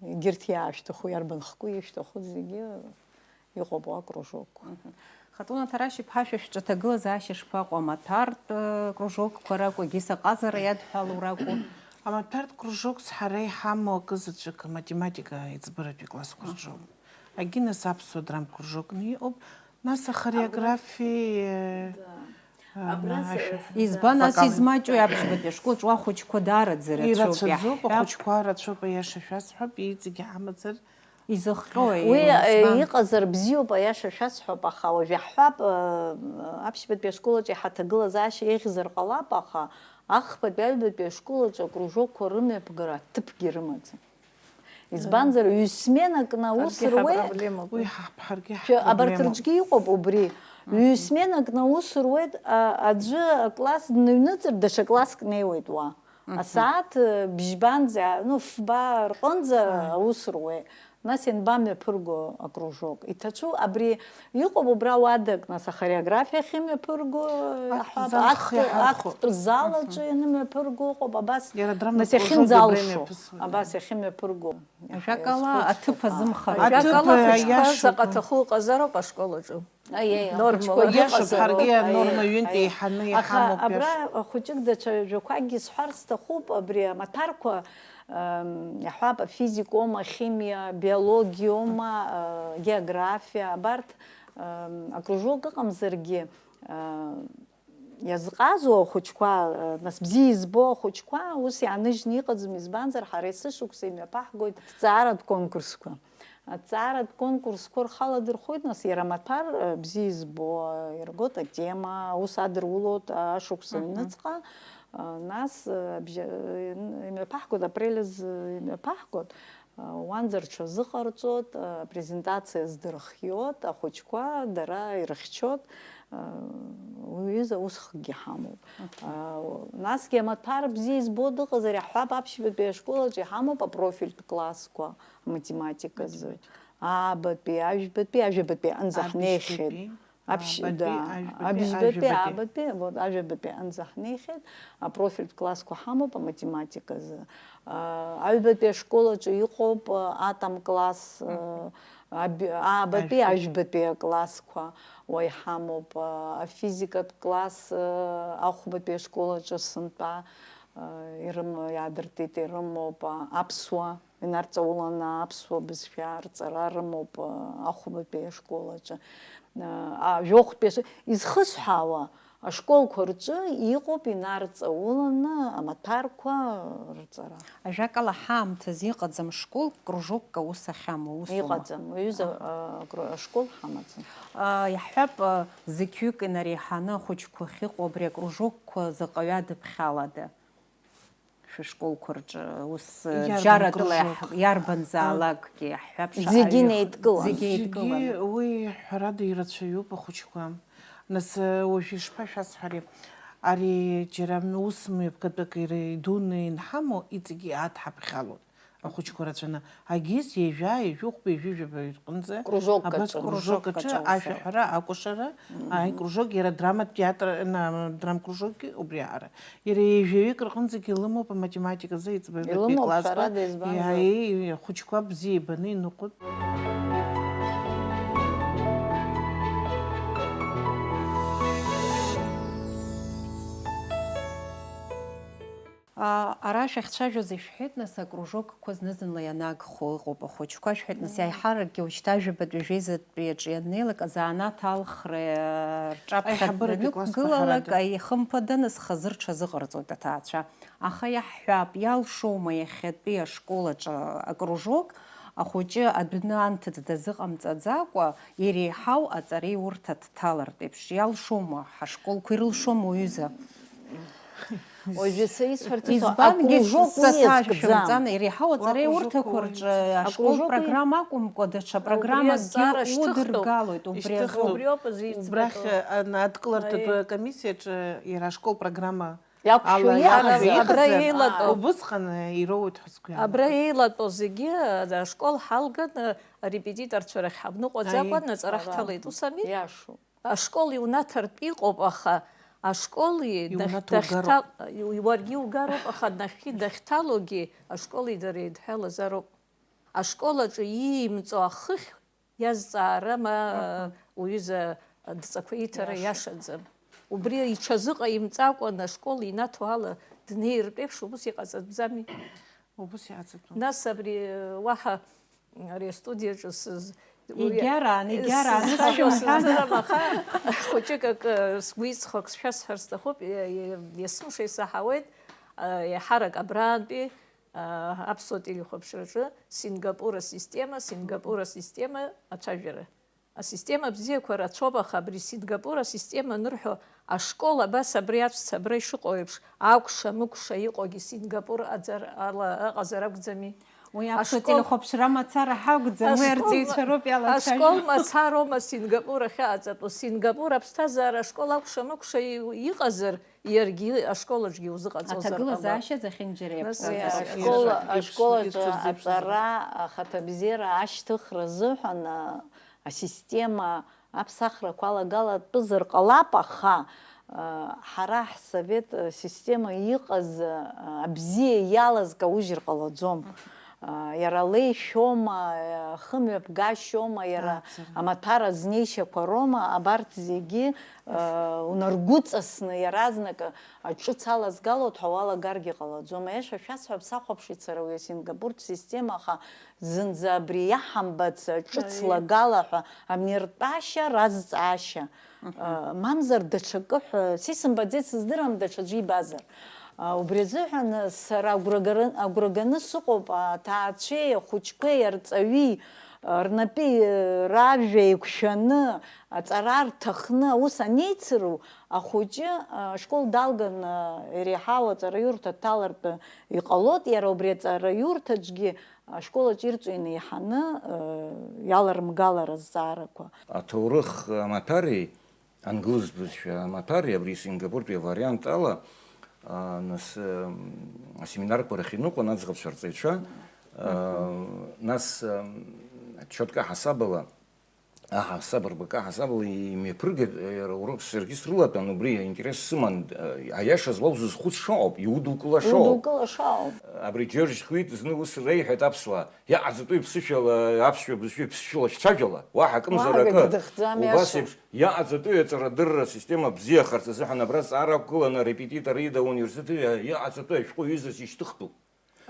Егьырҭ иаашәҭаху, иарбан хкы ишәҭаху зегьы иҟоуп уа акружокқәа. Мгм. Хатуна Ҭарашь-иԥҳа, шәа шәҿы аҭагылазаашьа шԥаҟоу, амаҭәартә, э, кружокқәа ракәу, егьыс аҟазара иадҳәалоу ракәу? Амаҭәартә кружокс ҳара иҳамоу акы заҵәык аматематика аиҵбыратәи классқәа рҿоуп. Егьи нас аԥсуа драмтә кружокны иҟоуп, нас ахореографиеи, э, Абра Избан ас измаҷу аԥшьбатәи ашколаҿ уа ахәыҷқәа даараӡа ирацәоуп, ирацәаӡоуп, иаҳҳәап. Ахәыҷқәа рацәоуп, аиаша шәасҳәап, иҵегьы ҳамазар. Изыхҟьои, уи, э, избан? Иҟазар бзиоуп, аиаша шәасҳәап, аха уажә иаҳҳәап, э, аԥшьбатәи ашколаҿ иҳаҭагылазаашьа еиӷьзар ҟалап, аха ахԥатәи аҩбатәи ашколаҿы акружокқәа рымҩаԥгара аҭыԥгьы рымаӡам. Избанзар, ҩ-сменак наус Аргьы руеит. Ҳапроблемоуп. Уи ҳа-, ҳаргьы Шәа-, абарҭ ҳапроблемоуп. Рҿгьы иҟоуп убри. Мгм. Ҩ-сменак наус руеит, а, аӡәы акласс дныҩныҵыр, даҽа класск неиуеит уа. Мгм. Асааҭ, э, бжьбанӡа, ну, фба рҟынӡа Ааи. Аус руеит. Нас ианбамҩаԥырго акружок? Иҭацәу абри Иҟоуп убра уадак, нас, ахореографиа ахьымҩаԥырго, Актә иаҳҳәап, зал актә, хы иаҳархәо. Актә зал аҿы Мгм. Ианымҩаԥырго ыҟоуп, абас, Иара драматургиа нас, иахьынӡалшо, убра имҩаԥысуеит. Абас иахьымҩаԥырго. Ажәакала, иахьазхәыцуа. Аҭыԥ азымхароуп. Аҭыԥ Ажәакала, ахәыҷқәа аиашоуп. Заҟа аҭаху ыҟазароуп ашкол аҿы. Аиеи, Нормала. Ахәыҷқәа Иашоуп, иҟазароуп. Ҳаргьы анорма Аиеи, ҩынтә аиеи. Еиҳаны Аха иҳамоуп, абра иашоуп. Ахәыҷык даҽа жәақәакгьы сҳәар сҭахуп, абри амаҭәарқәа, ам, иаҳҳәап, афизикоума, ахимиа, абиологиоума, а, географиа, абарҭ Ам, акружок ыҟамзаргьы, а, иазҟазоу ахәыҷқәа, а, нас бзиа избо ахәыҷқәа ус иааныжьны иҟаӡам, избанзар, ҳара есышықәса имҩаԥаҳгоит аҭҵааратә конкурсқәа. Аҭҵааратә конкурсқәа рхы аладырхәоит, нас иара амаҭәар, а, бзиа избо, а, иргоит атема, аус адырулоит ашықәс Мгм. Аҩныҵҟа, а, нас, а, абжьа-, а, имҩаԥаҳгоит, апрель азы имҩаԥаҳгоит. Уанӡа рҽазыҟарҵоит, апрезентациа здырхиоит, ахәыҷқәа дара ирыхьчоит, уи ҩыза усхкгьы ҳамоуп. Мгм. Насгьы амаҭәар бзиа избо дыҟазар, иаҳҳәап, аԥшьбатәи ашкол аҿы иҳамоуп апрофильтә классқәа аматематиказы. Математика. Аабатәи, ажәбатәи, ажәабатәи аҟынӡа ҳнеихьеит. Абжьтәи. Аԥшь-, Абатәи, да, ажәбатәи, абжьбатәи, ажәабатәи. Аабатәи, вот, ажәабатәи анӡа ҳнеихьеит, апрофильтә классқәа ҳамоуп, аматематиказы. А, аҩбатәи ашкол аҿы иҟоуп, а, атом класс, а, Мгм. аб-, аабатәи Ажәбатәи. Ажәбатәи аклассқәа уа иҳамоуп, а, афизикатә класс, а, ахәбатәи ашкол аҿы сынтәа, а, ирым-, иаадыртит, ирымоуп, а, аԥсуа. Инарҵауланы аԥсуа бызшәа арҵара рымоуп, ахәбатәи ашкол аҿы. А, жәохәтәи аш-, изхысҳәаауа ашколқәа рҿы иҟоуп инарҵауланы амаҭәарқәа рҵара. Ажәакала, ҳаамҭазы иҟаӡам школ кружокк аус ахьамоу, усоума? Иҟаӡам, уҩыза, а, кро-, ашкол ҳамаӡам. А, иаҳҳәап, а, зықьҩык инареиҳаны ахәыҷқәа ахьыҟоу абри акружокқәа заҟаҩы адыԥхьалада? Шәышколқәа рҿы ус, Иарбан бжьаратәыла кружок? Иаҳ-, иарбанзаалакгьы, ҳҳәап, шаҟа Зегьы ҩы-, неидкылан. Зегьы Зегьы еидкыланы. Уи, ҳәарада, ирацәаҩуп ахәыҷқәа. Нас, уажә ишԥашәасҳәари, ари џьара ус мҩаԥгатәык ира-, идуны инҳамоу, иҵегьы иаадҳаԥхьалоит. Ахәыҷқәа рацәаны, агьыс ҩажәа, ҩажәихәба, ҩажәижәаба рҟынӡа, Кружокк абас аҿы. Кружок аҿы, Кружокк аҿы ашәаҳәара, акәашара, аи, кружок, иара драма театр, на, драм кружокгьы убри аҟара. Иара ҩажәаҩык рҟынӡагьы илымоуп аматематиказы, иҵбаҩ Илымоуп, классқәа. ҳәарада, избанзар? Иа-, иа-, ахәыҷқәа бзиа ибаны иныҟәоит. А, ара шәахьцәажәоз ишәҳәеит, нас, акружокқәа зны-зынла ианагхо ыҟоуп ахәыҷқәа, шәҳәеит, нас, аиҳаракгьы уажәшьҭа жәабатәи жәеизатәи аҿы ианнеилак, азанааҭ алхра рҿаԥхьа Аиҳабыратәи классқәа, данықәгылалак, ҳәарада. Ихымԥада, нас, хазы рҽазыҟарҵоит аҭаацәа. Аха иаҳҳәап, иалшома иахьатәи ашкол аҿы акружок, ахәыҷы адәны анҭыҵ дазыҟамҵаӡакәа, иреиҳау аҵареиурҭа дҭалартә еиԥш, иалшома, ҳашколқәа ирылшома, уҩыза? Уажәы са исҳәарц исҭо, Избангьы акружок уи иазкӡам. саҭашәымҵан, иреиҳау аҵареиурҭақәа Акружок рҿы ашкол Акружок уи- программа акәымкәа, даҽа Убри программакгьы азҵаара шьҭыхтәуп. удыргалоит убри Ишьҭыхтәуп. азоуп. Убриоуп азы Убрахь иӡбатәу. а, адкылартәатәи Аиеи. Акомиссиаҿы иара ашкол программа Иақәшәо ала иҟаз. иаҳәо Абра иҟазар, еилатәоу. Убысҟан ироуит ҳәа сгәы иаанагоит. Абра еилатәоу зегьы ашкол ҳалган, арепетиторцәа рахь ҳабныҟәаӡакәа Аиеи. Наҵара ҳҭалеит, ус ами? Иашоуп. Ашкол иунаҭартә иҟоуп, аха ашкол Иунаҭоугароуп. уаргьы иугароуп, аха нахьхьи дахьҭалогьы ашколи дареи еидҳәалазароуп. Ашкол аҿы иимҵо ахыхь иазҵаара ма уҩыза адҵақәа иҭара иашаӡам. Убри иҽазыҟаимҵакәан ашкол инаҭо ала днеиртә еиԥш убыс иҟаҵатәӡами? Убыс иаҵатәуп. Нас абри уаҳа ари астудиаҿы сыз Егьараан, егьараан, сызцәажәо ус шәымҳәан. сыздырам, аха хәыҷык акы сгәы иҵхо акы сшәасҳәар сҭахуп, иа-, иа-, иасымша исаҳауеит, а, иаҳарак абрантәи, а, аԥсуа телехәаԥшраҿы Сингапур асистема, Сингапур асистема ацәажәара. Асистема бзиақәа рацәоуп, аха абри Сингапур асистема анырҳәо, ашкол абас абри аҵәца абра ишыҟоу еиԥш, акәша-мыкәша иҟоугьы Сингапур аӡар-, ала ыҟазар акәӡами? Уи аԥсуа Ашкол- телехәаԥшра мацара ҳакәӡам, уи Ашкол- арҵаҩцәа роуп Ашкол иалацәажәо. Мацароума Сингапур ахьаҟаҵатәу? Сингапур аԥсҭазаара ашкол акәша-мыкәша и-, иҟазар, иаргьы ашкол аҿгьы узыҟаҵозар ҟалап. Аҭагылазаашьа зехьынџьара Нас иаԥҵоит. иа- Ашкол, Ирцәа-, ашкол аҿы ирцәырзеиԥшызар. аҵара, ахаҭабзиара ашьҭыхра азыҳәан, а, асистема аԥсахрақәа алагалатәызар ҟалап, аха, а, ҳара ҳсовет, а, система иҟаз, а, абзиа иалаз каужьыр ҟалаӡом. А, иара леишәома, а, хымҩаԥгашьома, иара Ацара. амаҭәар азнеишьақәа роума, абарҭ зегьы, а, унаргәыҵасны иаразнак аҿыц алазгалоит ҳәа уалагаргьы ҟалаӡом. Аиаша шәасҳәап, сахәаԥшит сара уи асингапуртә система, аха зынӡа абри иаҳамбац ҿыц лагала ҳәа амниртәашьа, разҵаашьа, а, мамзар даҽакы ҳәа, са исымбаӡеит, сыздырам даҽаӡәы ибазар. А, убри азыҳәан сара агәра гарын-, агәра ганы сыҟоуп, аҭаацәеи ахәыҷқәеи арҵаҩи, а, рнапи, а, ражәа еиқәшәаны, аҵара рҭахны аус анеицыру, ахәыҷы, а, ашкол далган, а, иреиҳау аҵараиурҭа дҭалартә иҟалоит, иара убри аҵараиурҭаҿгьы ашколаҿ ирҵо инеиҳаны, э, иаларымгалар азҵаарақәа. Аҭоурых амаҭәари, англыз бызшәа амаҭәари, абри Сингапуртәи авариант ала, а, нас, э, асеминарқәа рахь иныҟәон аӡӷабцәа рҵаҩцәа, а, нас, э, чоҭк аҳасабала, аҳасаб рбака аҳасабала имҩаԥыргеит, э, иара урок саргьы срылатәан, убри аинтерес сыман, э, аиаша зуа узызхәыцша ауп, иудукылаша ауп. Удукылаша ауп. Абри Џьорџь Хҩит зны ус реиҳәеит аԥсуаа, иаҟаҵатәу иԥсышәала, аԥсшәа бызшәа иԥсышәала шәцәажәала, уаҳа акымзар Уаҳа акы. акгьы дыхӡам, Убас иашоуп. еиԥш, иаҟаҵатәу аҵарадырра асистема бзиахарц азыҳәан абра зҵаара ақәгыланы арепетитор ида ауниверситет иа-, иаҟаҵатәу ашәҟәы ҩызас ишьҭыхтәуп.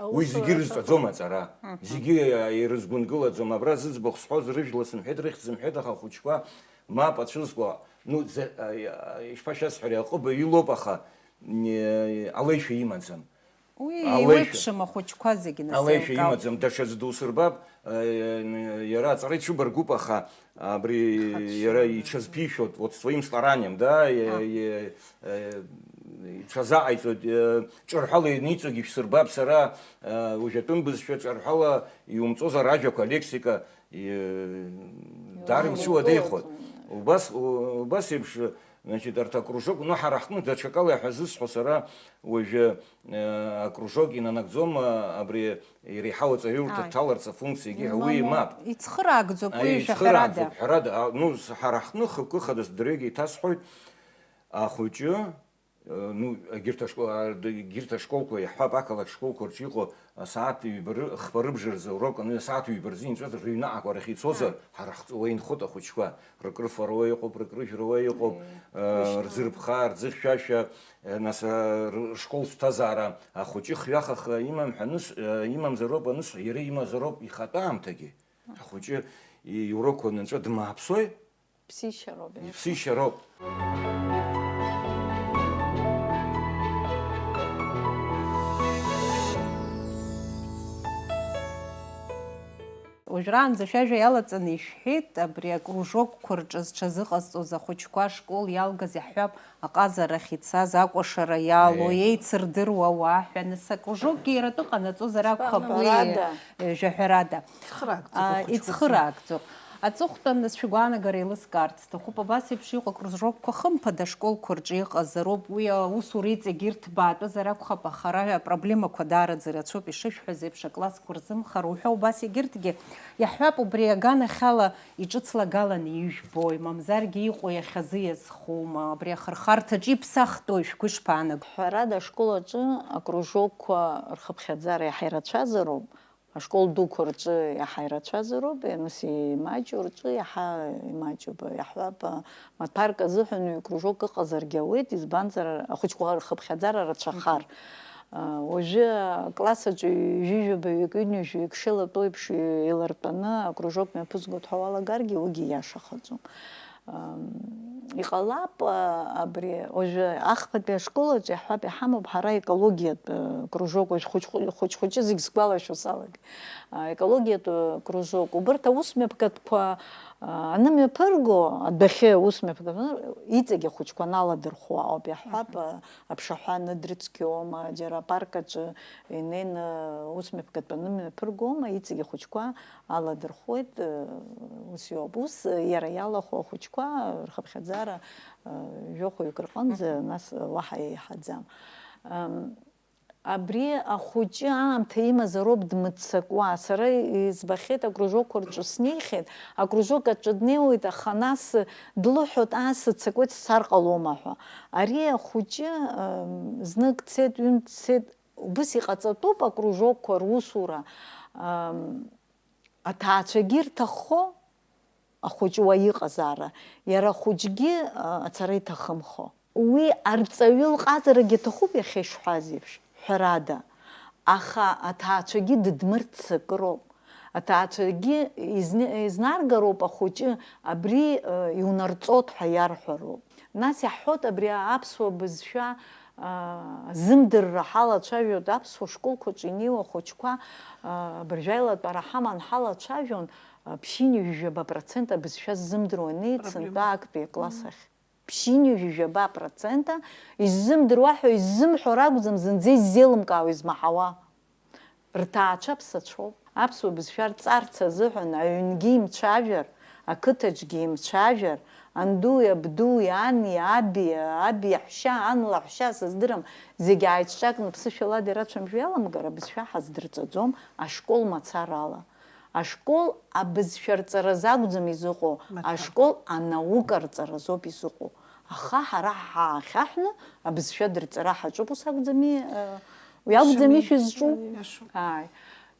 Уи зегьы ирызҵаӡом аҵара. Зегьы ирызгәынгылаӡом. Абра зыӡбахә сҳәоз рыжәла сымҳәеит, рыхьӡ сымҳәеит, аха ахәыҷқәа мап ацәызкуа, ну, за-, а, а, ишԥашәасҳәари, аҟыбаҩ илоуп, аха, не, алеишәа имаӡам. Уи Алеишәа. Еиуеиԥшым ахәыҷқәа зегьы, нас, Алеишәа еилкаауп. Имаӡам, даҽаӡә дусырбап, э, иара аҵара ицәыбаргәуп, аха абри иара иҽазԥишәоит, вот своим старанием, да, е-, е-, э, иҽазаҟаиҵоит, э, ҿырҳәала ианиҵогьы шәсырбап сара, э, уажәатәым бызшәа ҿырҳәала иумҵозар ажәақәа, алексика, э, даара иуцәуадаҩхоит. Убас, у-, убас еиԥш, Значит, арҭ акружок, ну, ҳара ҳҟны даҽакала иаҳәа зысҳәо сара, уажәы, э, акружок инанагӡом, а, абри иреиҳау аҵаҩы урҭ Ааи. Дҭаларц афункциагьы, уи Мамоу, мап. Ицхыраагӡоуп Аи, уи, ицхыраагӡоуп, ҳәарада. Ҳәарада, а, ну, с-, ҳара ҳҟны хықәкы хадас дырҩегьых иҭасҳәоит, ахәыҷы, э, ну, егьырҭ ашкол-, а, д-, егьырҭ ашколқәа иаҳҳәап, ақалақь школқәа рҿы иҟоу асааҭ ҩба ры-, хԥа рыбжа рзы аурок аны асааҭ ҩба рзы инҵәазар, рыҩныҟақәа рахь ицозар, Ааи. Ҳара ҳҵәуа инхоит ахәыҷқәа. Рыкрыфаруа иҟоуп, рыкрыжәруа иҟоуп, Аи. Э, Ишьҭоу. Рзырԥха, рзыхьшәашәа, э, нас, э, р-, ршкол сҭазаара ахәыҷы хҩахаха имам ҳәа аныс-, э, имамзароуп анысҳәа, иара имазароуп ихатәы аамҭагьы. Ахәыҷы и-, иурокқәа нҵәа дмааԥсои? Ԥсишьароуп, Иԥсишьароуп. Уажәраанӡа шәажәа иалаҵаны ишәҳәеит, абри акружокқәа рҿы зҽазыҟазҵоз ахәыҷқәа ашкол иалгаз иаҳҳәап, аҟазарахь ицаз, акәашара иалоу, Еи. Еицырдыруа ауаа ҳәа, нас акружокгьы иара атәы ҟанаҵозар акәхап уи, Ҳәарада. Э, жәаҳәарада. Ицхыраагӡоуп А, ахәыҷқәа зегьы. Ицхыраагӡоуп. Аҵыхәтәан, нас, шәгәаанагара еилыскаарц сҭахуп, абас еиԥш иҟоу акружокқәа хымԥада ашколқәа рҿы иҟазароуп, уи аусура иҵегь ирҭбаатәызар акәхап, аха ара апроблемақәа даараӡа ирацәоуп, ишышәҳәаз еиԥш, аклассқәа рзымхар уҳәа, убас егьырҭгьы, иаҳҳәап, убри аганахьала иҿыцлагаланы ижәбои, мамзаргьы иҟоу иахьазы иазхоума, абри ахырхарҭаҿы иԥсахтәуи шәгәы ишԥаанаго? Ҳәарада, ашкол аҿы акружокқәа рхыԥхьаӡара иаҳа ирацәазароуп. Ашкол дуқәа рҿы иаҳа ирацәазароуп, нас имаҷу рҿы иаҳа имаҷуп. Иаҳҳәап, а, маҭәарк азыҳәан ҩ-кружок ыҟазаргьы ауеит, избанзар, ахәыҷқәа рхыԥхьаӡара рацәахар. Мгм. А, уажәы акласс аҿы ҩажәижәабаҩык, ҩынҩажәаҩык шеилатәоу еиԥш еилартәаны акружок мҩаԥызгоит ҳәа уалагаргьы, уигьы иашахаӡом. Ам, иҟалап, а, абри, уажәы ахԥатәи ашкол аҿы иаҳҳәап, иҳамоуп ҳара аекологиатә, э, кружок, уажә хәыҷ-, хәыҷ-, хәыҷы зегь сгәалашәо салагеит. А, екологиатә, э, кружок. Убырҭ аусмҩаԥгатәқәа, а, анымҩаԥырго, адәахьы аусмҩаԥгатәқәа, иҵегь ахәыҷқәа аналадырхәуа ауп, иаҳҳәап, Мгм. а, аԥшаҳәа аныдрыцқьома, џьара апарк аҿы инеины аусмҩаԥгатәқәа анымҩаԥыргома, иҵегь ахәыҷқәа аладырхәуеит, э, ус иоуп. Ус, э, иара иалахәу ахәыҷқәа рхыԥхьаӡара, э, жәохәҩык рҟынӡа, Мгм. Нас, э, уаҳа еиҳаӡам. Ам, абри ахәыҷы аамҭа имазароуп дмыццакуа. Сара избахьеит акружокқәа рҿы снеихьеит, акружок аҿы днеиуеит, аха нас длыҳәоит, ас дцақәеит, сцар ҟалома ҳәа. Ари ахәыҷы, ам, знык дцеит, ҩынтә дцеит, убыс иҟаҵатәуп акружокқәа русура, ам, аҭаацәагьы ирҭаххо, ахәыҷы уа иҟазаара, иара ахәыҷгьы, а, ацара иҭахымхо. Уи арҵаҩы лҟазарагьы аҭахуп, иахьа ишҳәаз еиԥш, ҳәарада, аха аҭаацәагьы дыдмырццакыроуп. Аҭаацәагьы изне-, изнаргароуп ахәыҷы, абри, э, иунарҵоит ҳәа иарҳәароуп. Нас иаҳҳәоит, абри аԥсуа бызшәа, аа, азымдырра ҳалацәажәоит, аԥсуа школқәаҿы инеиуа ахәыҷқәа, аа, абыржәы аилатәара ҳаман ҳалацәажәон, а, ԥшьынҩажәи жәаба процент абызшәа ззымдыруа анеит Проблема. Сынтәа актәи акласс Мм. Ахь. Ԥшьынҩажәи жәаба процент иззымдыруа ҳәа иззымҳәо ракәӡам, зынӡа иззеилымкаауа, измаҳауа. Рҭаацәа ԥсацәоуп. Аԥсуа бызшәа рҵарц азыҳәан аҩнгьы имцәажәар, ақыҭаҿгьы имцәажәар, андуи, абдуи, ани, аби, аби иаҳәшьа, ан лаҳәшьа, сыздырам, зегь ааиҿҿакны ԥсышәала ирацәамжәо иаламгар, абызшәа ҳаздырҵаӡом ашкол мацарала. Ашкол абызшәа рҵаразы акәӡам изыҟоу, Маҭәа. Ашкол анаука рҵаразоуп изыҟоу. Аха ҳара ҳаахьаҳәны абызшәа дырҵара ҳаҿуп, ус акәӡами? Э, уи акәӡами Шәымеи-, шәызҿу? Иашоуп. Ааи.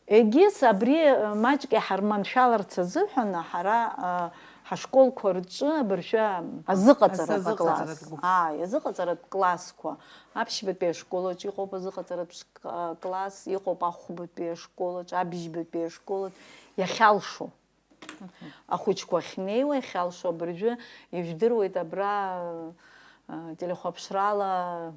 Егьыс абри, э, маҷк иҳарманшәаларц азыҳәан ҳара, э, ҳашколқәа рҿы абыржәы азыҟаҵаратә Азыҟаҵаратә класс. Гәыԥ. Ааи, азыҟаҵаратә классқәа. Аԥшьбатәи ашкол аҿы иҟоуп азыҟаҵаратә шк-, класс, иҟоуп ахәбатәи ашкол аҿы, абжьбатәи ашкол аҿы, иахьалшо. Ахәыҷқәа ахьнеиуа иахьалшо абыржәы ижәдыруеит абра, а, телехәаԥшрала,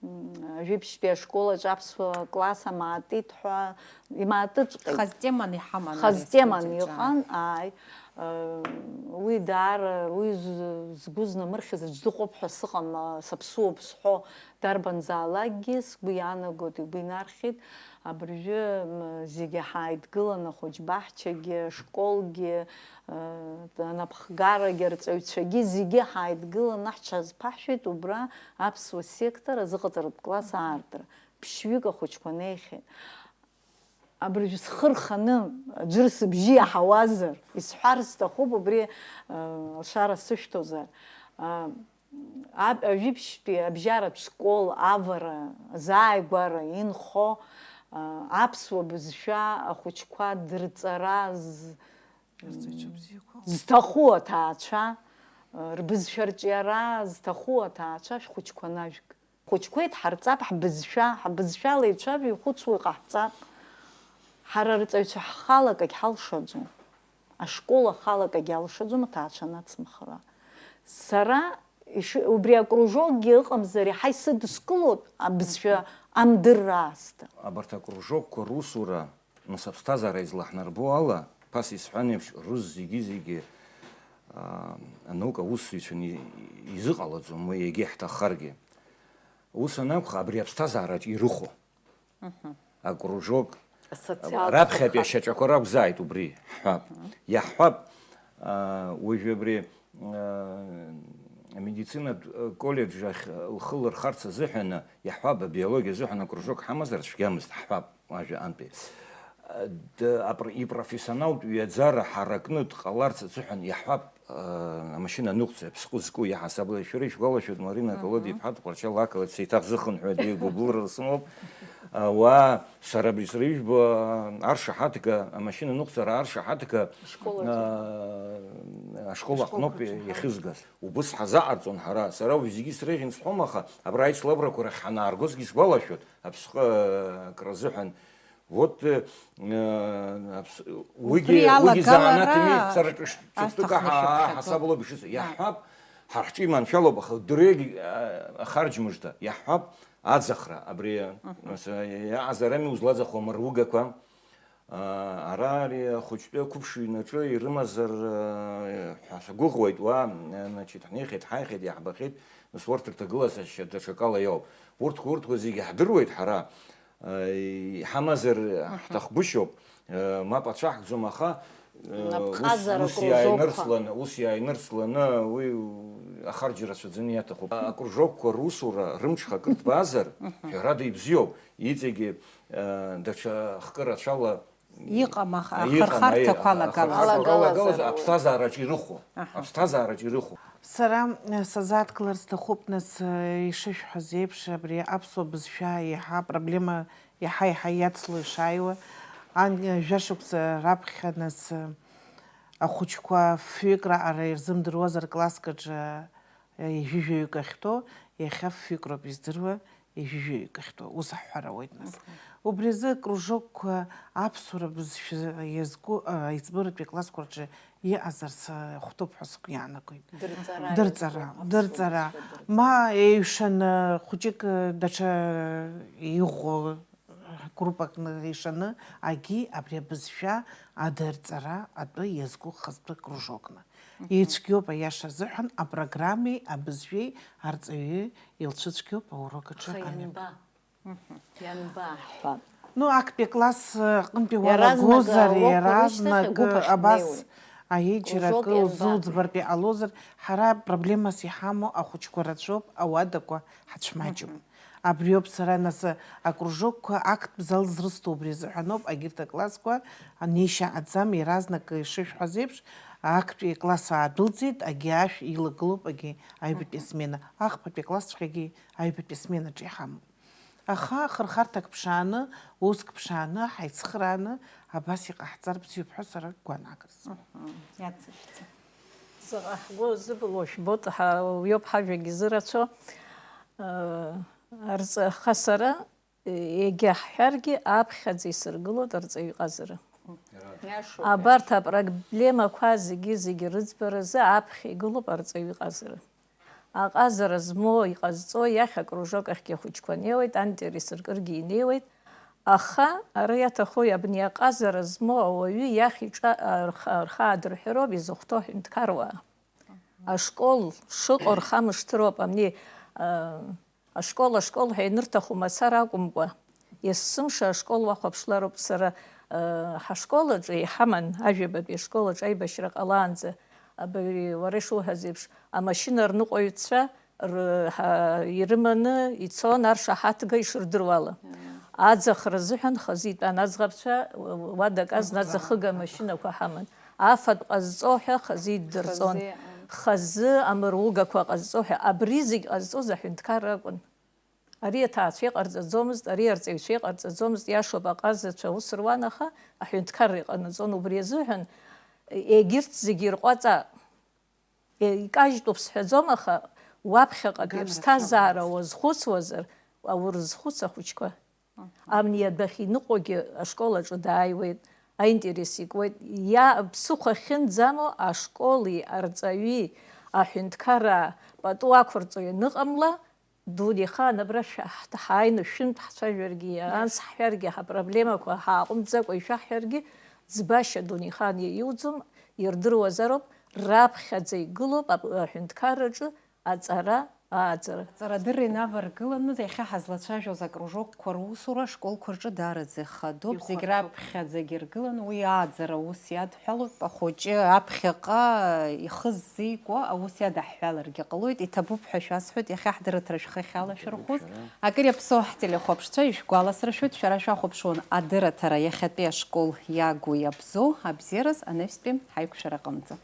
м, ажәибжьтәи ашкол аҿы аԥсуа класс амаатит ҳәа, имаатыҵәҟьеит. Хазтеман иҳаман ари Хазтеман аспорт аҿы. Иҟан, ааи. Э, уи даара, уи з-, згәы знамырхьыз аӡә дыҟоуп ҳәа сыҟам, а, саԥсуоуп сҳәо, дарбанзаалакгьы сгәы иаанагоит, игәы инархьит. Абыржәы, м, зегьы ҳааидгылан, ахәыҷбаҳчагьы, ашколгьы, э, анапхгарагьы, арҵаҩцәагьы, зегьы ҳааидгылан, аҳ-, ҳазԥаҳшәеит убра аԥсуа сектор азыҟаҵаратә класс аартра. Ԥшьҩык ахәыҷқәа неихьеит. Абыржә схы рханы аӡәыр сыбжьы иаҳауазар, исҳәар сҭахуп, убри, э, алшара сышәҭозар. Э, аб-, Ажәибжьтәи абжьаратә школ авара, азааигәара инхо, э, аԥсуа бызшәа ахәыҷқәа дырҵара з-, Арҵаҩцәа бзиақәа. Зҭаху аҭаацәа, э, рбызшәа рҿиара зҭаху аҭаацәа шәхәыҷқәа нажәг. Хәыҷқәа еидҳарҵап ҳбызшәа, ҳбызшәала еицәажәо ихәыцуа иҟаҳҵап. Ҳара арҵаҩцәа ҳхала акагь ҳалшаӡом. Ашкол ахала акагь алшаӡом аҭаацәа анацымхра. Сара иши-, убри акружокгьы ыҟамзар, иаҳа исыдыскылоит абызшәа амдырра аасҭа. Абарҭ акружокқәа русура, нас, аԥсҭазаара излаҳнарбо ала, ԥас исҳәан еиԥш, рус зегьы-зегьы, аа, анаука аусзуҩцәан и-, изыҟалаӡом уи, егьа иаҳҭаххаргьы. Ус анакәха, абри аԥсҭазаараҿ ирыхәо. Акружок, асоциалтә раԥхьатәи хырхарҭа. Ашьаҿақәа ракәзааит убри, ҳҳәап. Иаҳҳәап, аа, уажәы абри, аа, амедицинатә, э, колледж ахь, э, лхы лырхарц азыҳәаны, иаҳҳәап, абиологиа азыҳәан акружок ҳамазар цәгьамызт, ҳҳәап, уажәы антәи. Э, д-, апр-, ипрофессионалтә ҩаӡара ҳаракны дҟаларц азыҳәан, иаҳҳәап, амашьына аныҟәцаҩ аԥсҟы зку иаҳасабала, шәара ишәгәалашәоит, Марина Колодиа-иԥҳа Тҟәарчал ақалақь сеиҭахзыхынҳәуеит, игәыбылра сымоуп. Ауаа, сара абри сара ижәбо аршаҳаҭга, амашьына аныҟәцара аршаҳаҭга, Ашкол аҿы. А, ашкол Ашкол аҟноуп аҿы, ҳа. Иахьызгаз. Убыс ҳазаҟарҵон ҳара. Сара уажә зегьы среиӷьын сҳәом, аха абра аицлабрақәа рахь ҳанааргозгьы сгәалашәоит, аԥсҟы акразыҳәан. Вот, э, э, абс-, уигьы, убри уигьы алагалара заанатми, сара ҿыш-, ҿырԥштәык аҳа-, шәаԥхьаӡоуп. Ҳасаб лоуп ишыц-, иаҳҳәап, ҳара ҳҿы иманшәалоуп, аха дырҩегь, э, ахарџь мыжда, иаҳҳәап, аӡахра, абри, Мгм. нас, э, иаҟазарами узлаӡахо амыругақәа? А, ара ари ахәыҷтәы ақәыԥш ҩнаҿы ирымазар, э, ҳәа сгәыӷуеит, уа, э, значит, ҳнеихьеит, ҳааихьеит, иаҳбахьеит, нас урҭ рҭагылазаашьа даҽакала иоуп. Урҭқәа, урҭқәа зегьы ҳдыруеит ҳара. Иҳамазар ҳҭахгәышьоуп, мап ацәаҳкӡом, аха, ус, Напҟазара ус кружокқәа. Иааинырсланы, ус иааинырсланы уи ахарџь рацәаӡаны иаҭахуп. Акружокқәа русура рымҽха акыр ҭбаазар, ҳәарада ибзиоуп, иҵегьы, даҽа хкы рацәала Иҟам, аха, иҟам, ахырхарҭақәа аи-, алагалаз. Ахырхарҭақәа алагалаз, аԥсҭазаараҿ ирыхәо. Аҳа. Аԥсҭазаараҿ ирыхәо. Сара, э, сазааҭгылар сҭахуп, нас, э, ишышәҳәаз еиԥш, абри аԥсуа бызшәа иаҳа апроблема иаҳа-иаҳа иацло ишааиуа. Ан-, э, жәашықәса раԥхьа, нас, э, ахәыҷқәа фҩык раҟара ирзымдыруазар класск аҿы, э, ҩажәаҩык ахьтәоу, иахьа фҩык роуп издыруа, ҩажәаҩык ахьтәоу, ус аҳәара ауеит, нас. Мгм. Убри азы акружокқәа аԥсуара бызшәа иазку, а, аиҵбыратәи аклассқәа рҿы иҟазарц, а, хәҭоуп ҳәа сгәы иаанагоит. Дырҵара Дырҵара, иазку, дырҵара. Аԥсуа бызшәа дырҵара. Ма еиҩшаны, хәыҷык, а, даҽа иӷәӷәоу группакны ишаны, агьи абри абызшәа адырҵара атәы иазку хазтәы кружокны. Мгм. Ицәгьоуп, аиаша азыҳәан, апрограммеи абызшәеи арҵаҩы илцәыцәгьоуп аурок аҿы Аха амҩа. Ианба? Мгм. Ианба ҳҳәап. Ну, актәи акласс, э, аҟынтәи Иаразнак уалагозар, аурокқәа иаразнак, рышьҭахь агәыԥ ахь абас днеиуеит. Аиеи, џьара Кружок акы ианба? Узуӡбартә иҟалозар, ҳара проблемас иҳамоу ахәыҷқәа рацәоуп, ауадақәа ҳацәмаҷуп. Мгм. Абриоуп сара нас акружокқәа актә зал зрысҭо убри азыҳәаноуп, агьырҭ аклассқәа анеишьа аӡам, иаразнак ишышәҳәаз еиԥш, актәи акласс аадәылҵит, агьи ашә илагылоуп, агьи аҩбатәи Мгм. Асмена, ахԥатәи аклассҵәҟьагьы аҩбатәи асменаҿы иҳамоуп. Аха хырхарҭак ԥшааны, уск ԥшааны, ҳаицхрааны, абас иҟаҳҵар бзиоуп ҳәа сара гәаанагара сымоуп. Мгм. Иацышәҵа. Заҟа ҳгәы зыбылуа жәбоит, ҳа-, уиоуп ҳажәагьы зырацәоу. Э, арҵаҩ, аха сара, э, егьа ҳҳәаргьы, аԥхьаӡа исыргылоит арҵаҩы иҟазара. Иашоуп, Абарҭ иашоуп. Апроблемақәа зегьы-зегьы рыӡбаразы аԥхьа игылоуп арҵаҩы иҟазара. Аҟазара змоу иҟазҵо, иахь акружок ахьгьы ахәыҷқәа неиуеит, антиресыркыргьы инеиуеит, аха ара иаҭаху абни аҟазара змоу ауаҩы иахь иҿа-, рха-, рхы аадырҳәароуп изыхәҭоу аҳәынҭқаруаа. Ашкол шыҟоу рхамышҭыроуп, абни, а, ашкол, ашкол ҳәа ианырҭаху мацара акәымкәа, Есымша ашкол уахәаԥшлароуп сара, э, ҳашкол аҿы иҳаман, ажәабатәи ашкол аҿы аибашьра ҟалаанӡа, абри уара ишуҳәаз еиԥш, амашьына рныҟәаҩцәа р-, ҳа-, ирыманы ицон аршаҳаҭга ишырдыруа ала. Аӡахра азыҳәан хазы итәан аӡӷабцәа, уа-, уа даказ аӡахыга амашьынақәа ҳаман. Афатә ҟазҵо ҳәа хазы иддырҵон. Хазы, амыругақәа ҟазҵо ҳәа, абри зегь ҟазҵоз аҳәынҭқарра акәын. Ари аҭаацәа иҟарҵаӡомызт, ари арҵаҩцәа иҟарҵаӡомызт, иашоуп, аҟазацәа аус руан, аха аҳәынҭқарра иҟанаҵон. Убри азыҳәан егьырҭ зегьы ирҟәаҵа, икажьтәуп сҳәаӡом, аха уаԥхьаҟатәи аԥсҭазаара уазхәыцуазар, урызхәыц ахәыҷқәа. Амни адәахьы иныҟәогьы ашкол аҿы дааиуеит, аинтерес икуеит. Иа-, ԥсыхәа ахьынӡамоу ашколи арҵаҩи аҳәынҭқарра пату ақәырҵо ианыҟамла, дунеихаан абра шәа-, ҳт-, ҳааины шәынтә ҳцәажәаргьы, анс ҳҳәаргьы, ҳапроблемақәа ҳааҟәымҵӡакәа ишәаҳҳәаргьы, ӡбашьа дунеихаан иуӡом, ирдыруазароуп, раԥхьаӡа игылоуп ап-, аҳәынҭқарраҿы аҵара, ааӡара. Аҵарадырра инаваргыланы, иахьа ҳазлацәажәоз акружокқәа русура ашколқәа рҿы даараӡа ихадоуп. Зегь Ихәарҭоуп. Раԥхьаӡагьы иргыланы уи ааӡара ус иадҳәалоуп. Ахәыҷы аԥхьаҟа ихы ззикуа аус иадаҳҳәаларгьы ҟалоит. Иҭабуп ҳәа шәасҳәоит, иахьа ҳдырраҭара шәхы ахьалашәырхәыз. Акыр иаԥсоу ҳтелехәаԥшцәа ишәгәаласыршәоит, шәара шәахәаԥшуан адырраҭара иахьатәи ашкол иагу иабзоу. Абзиараз, анаҩстәи ҳаиқәшәара аҟынӡа.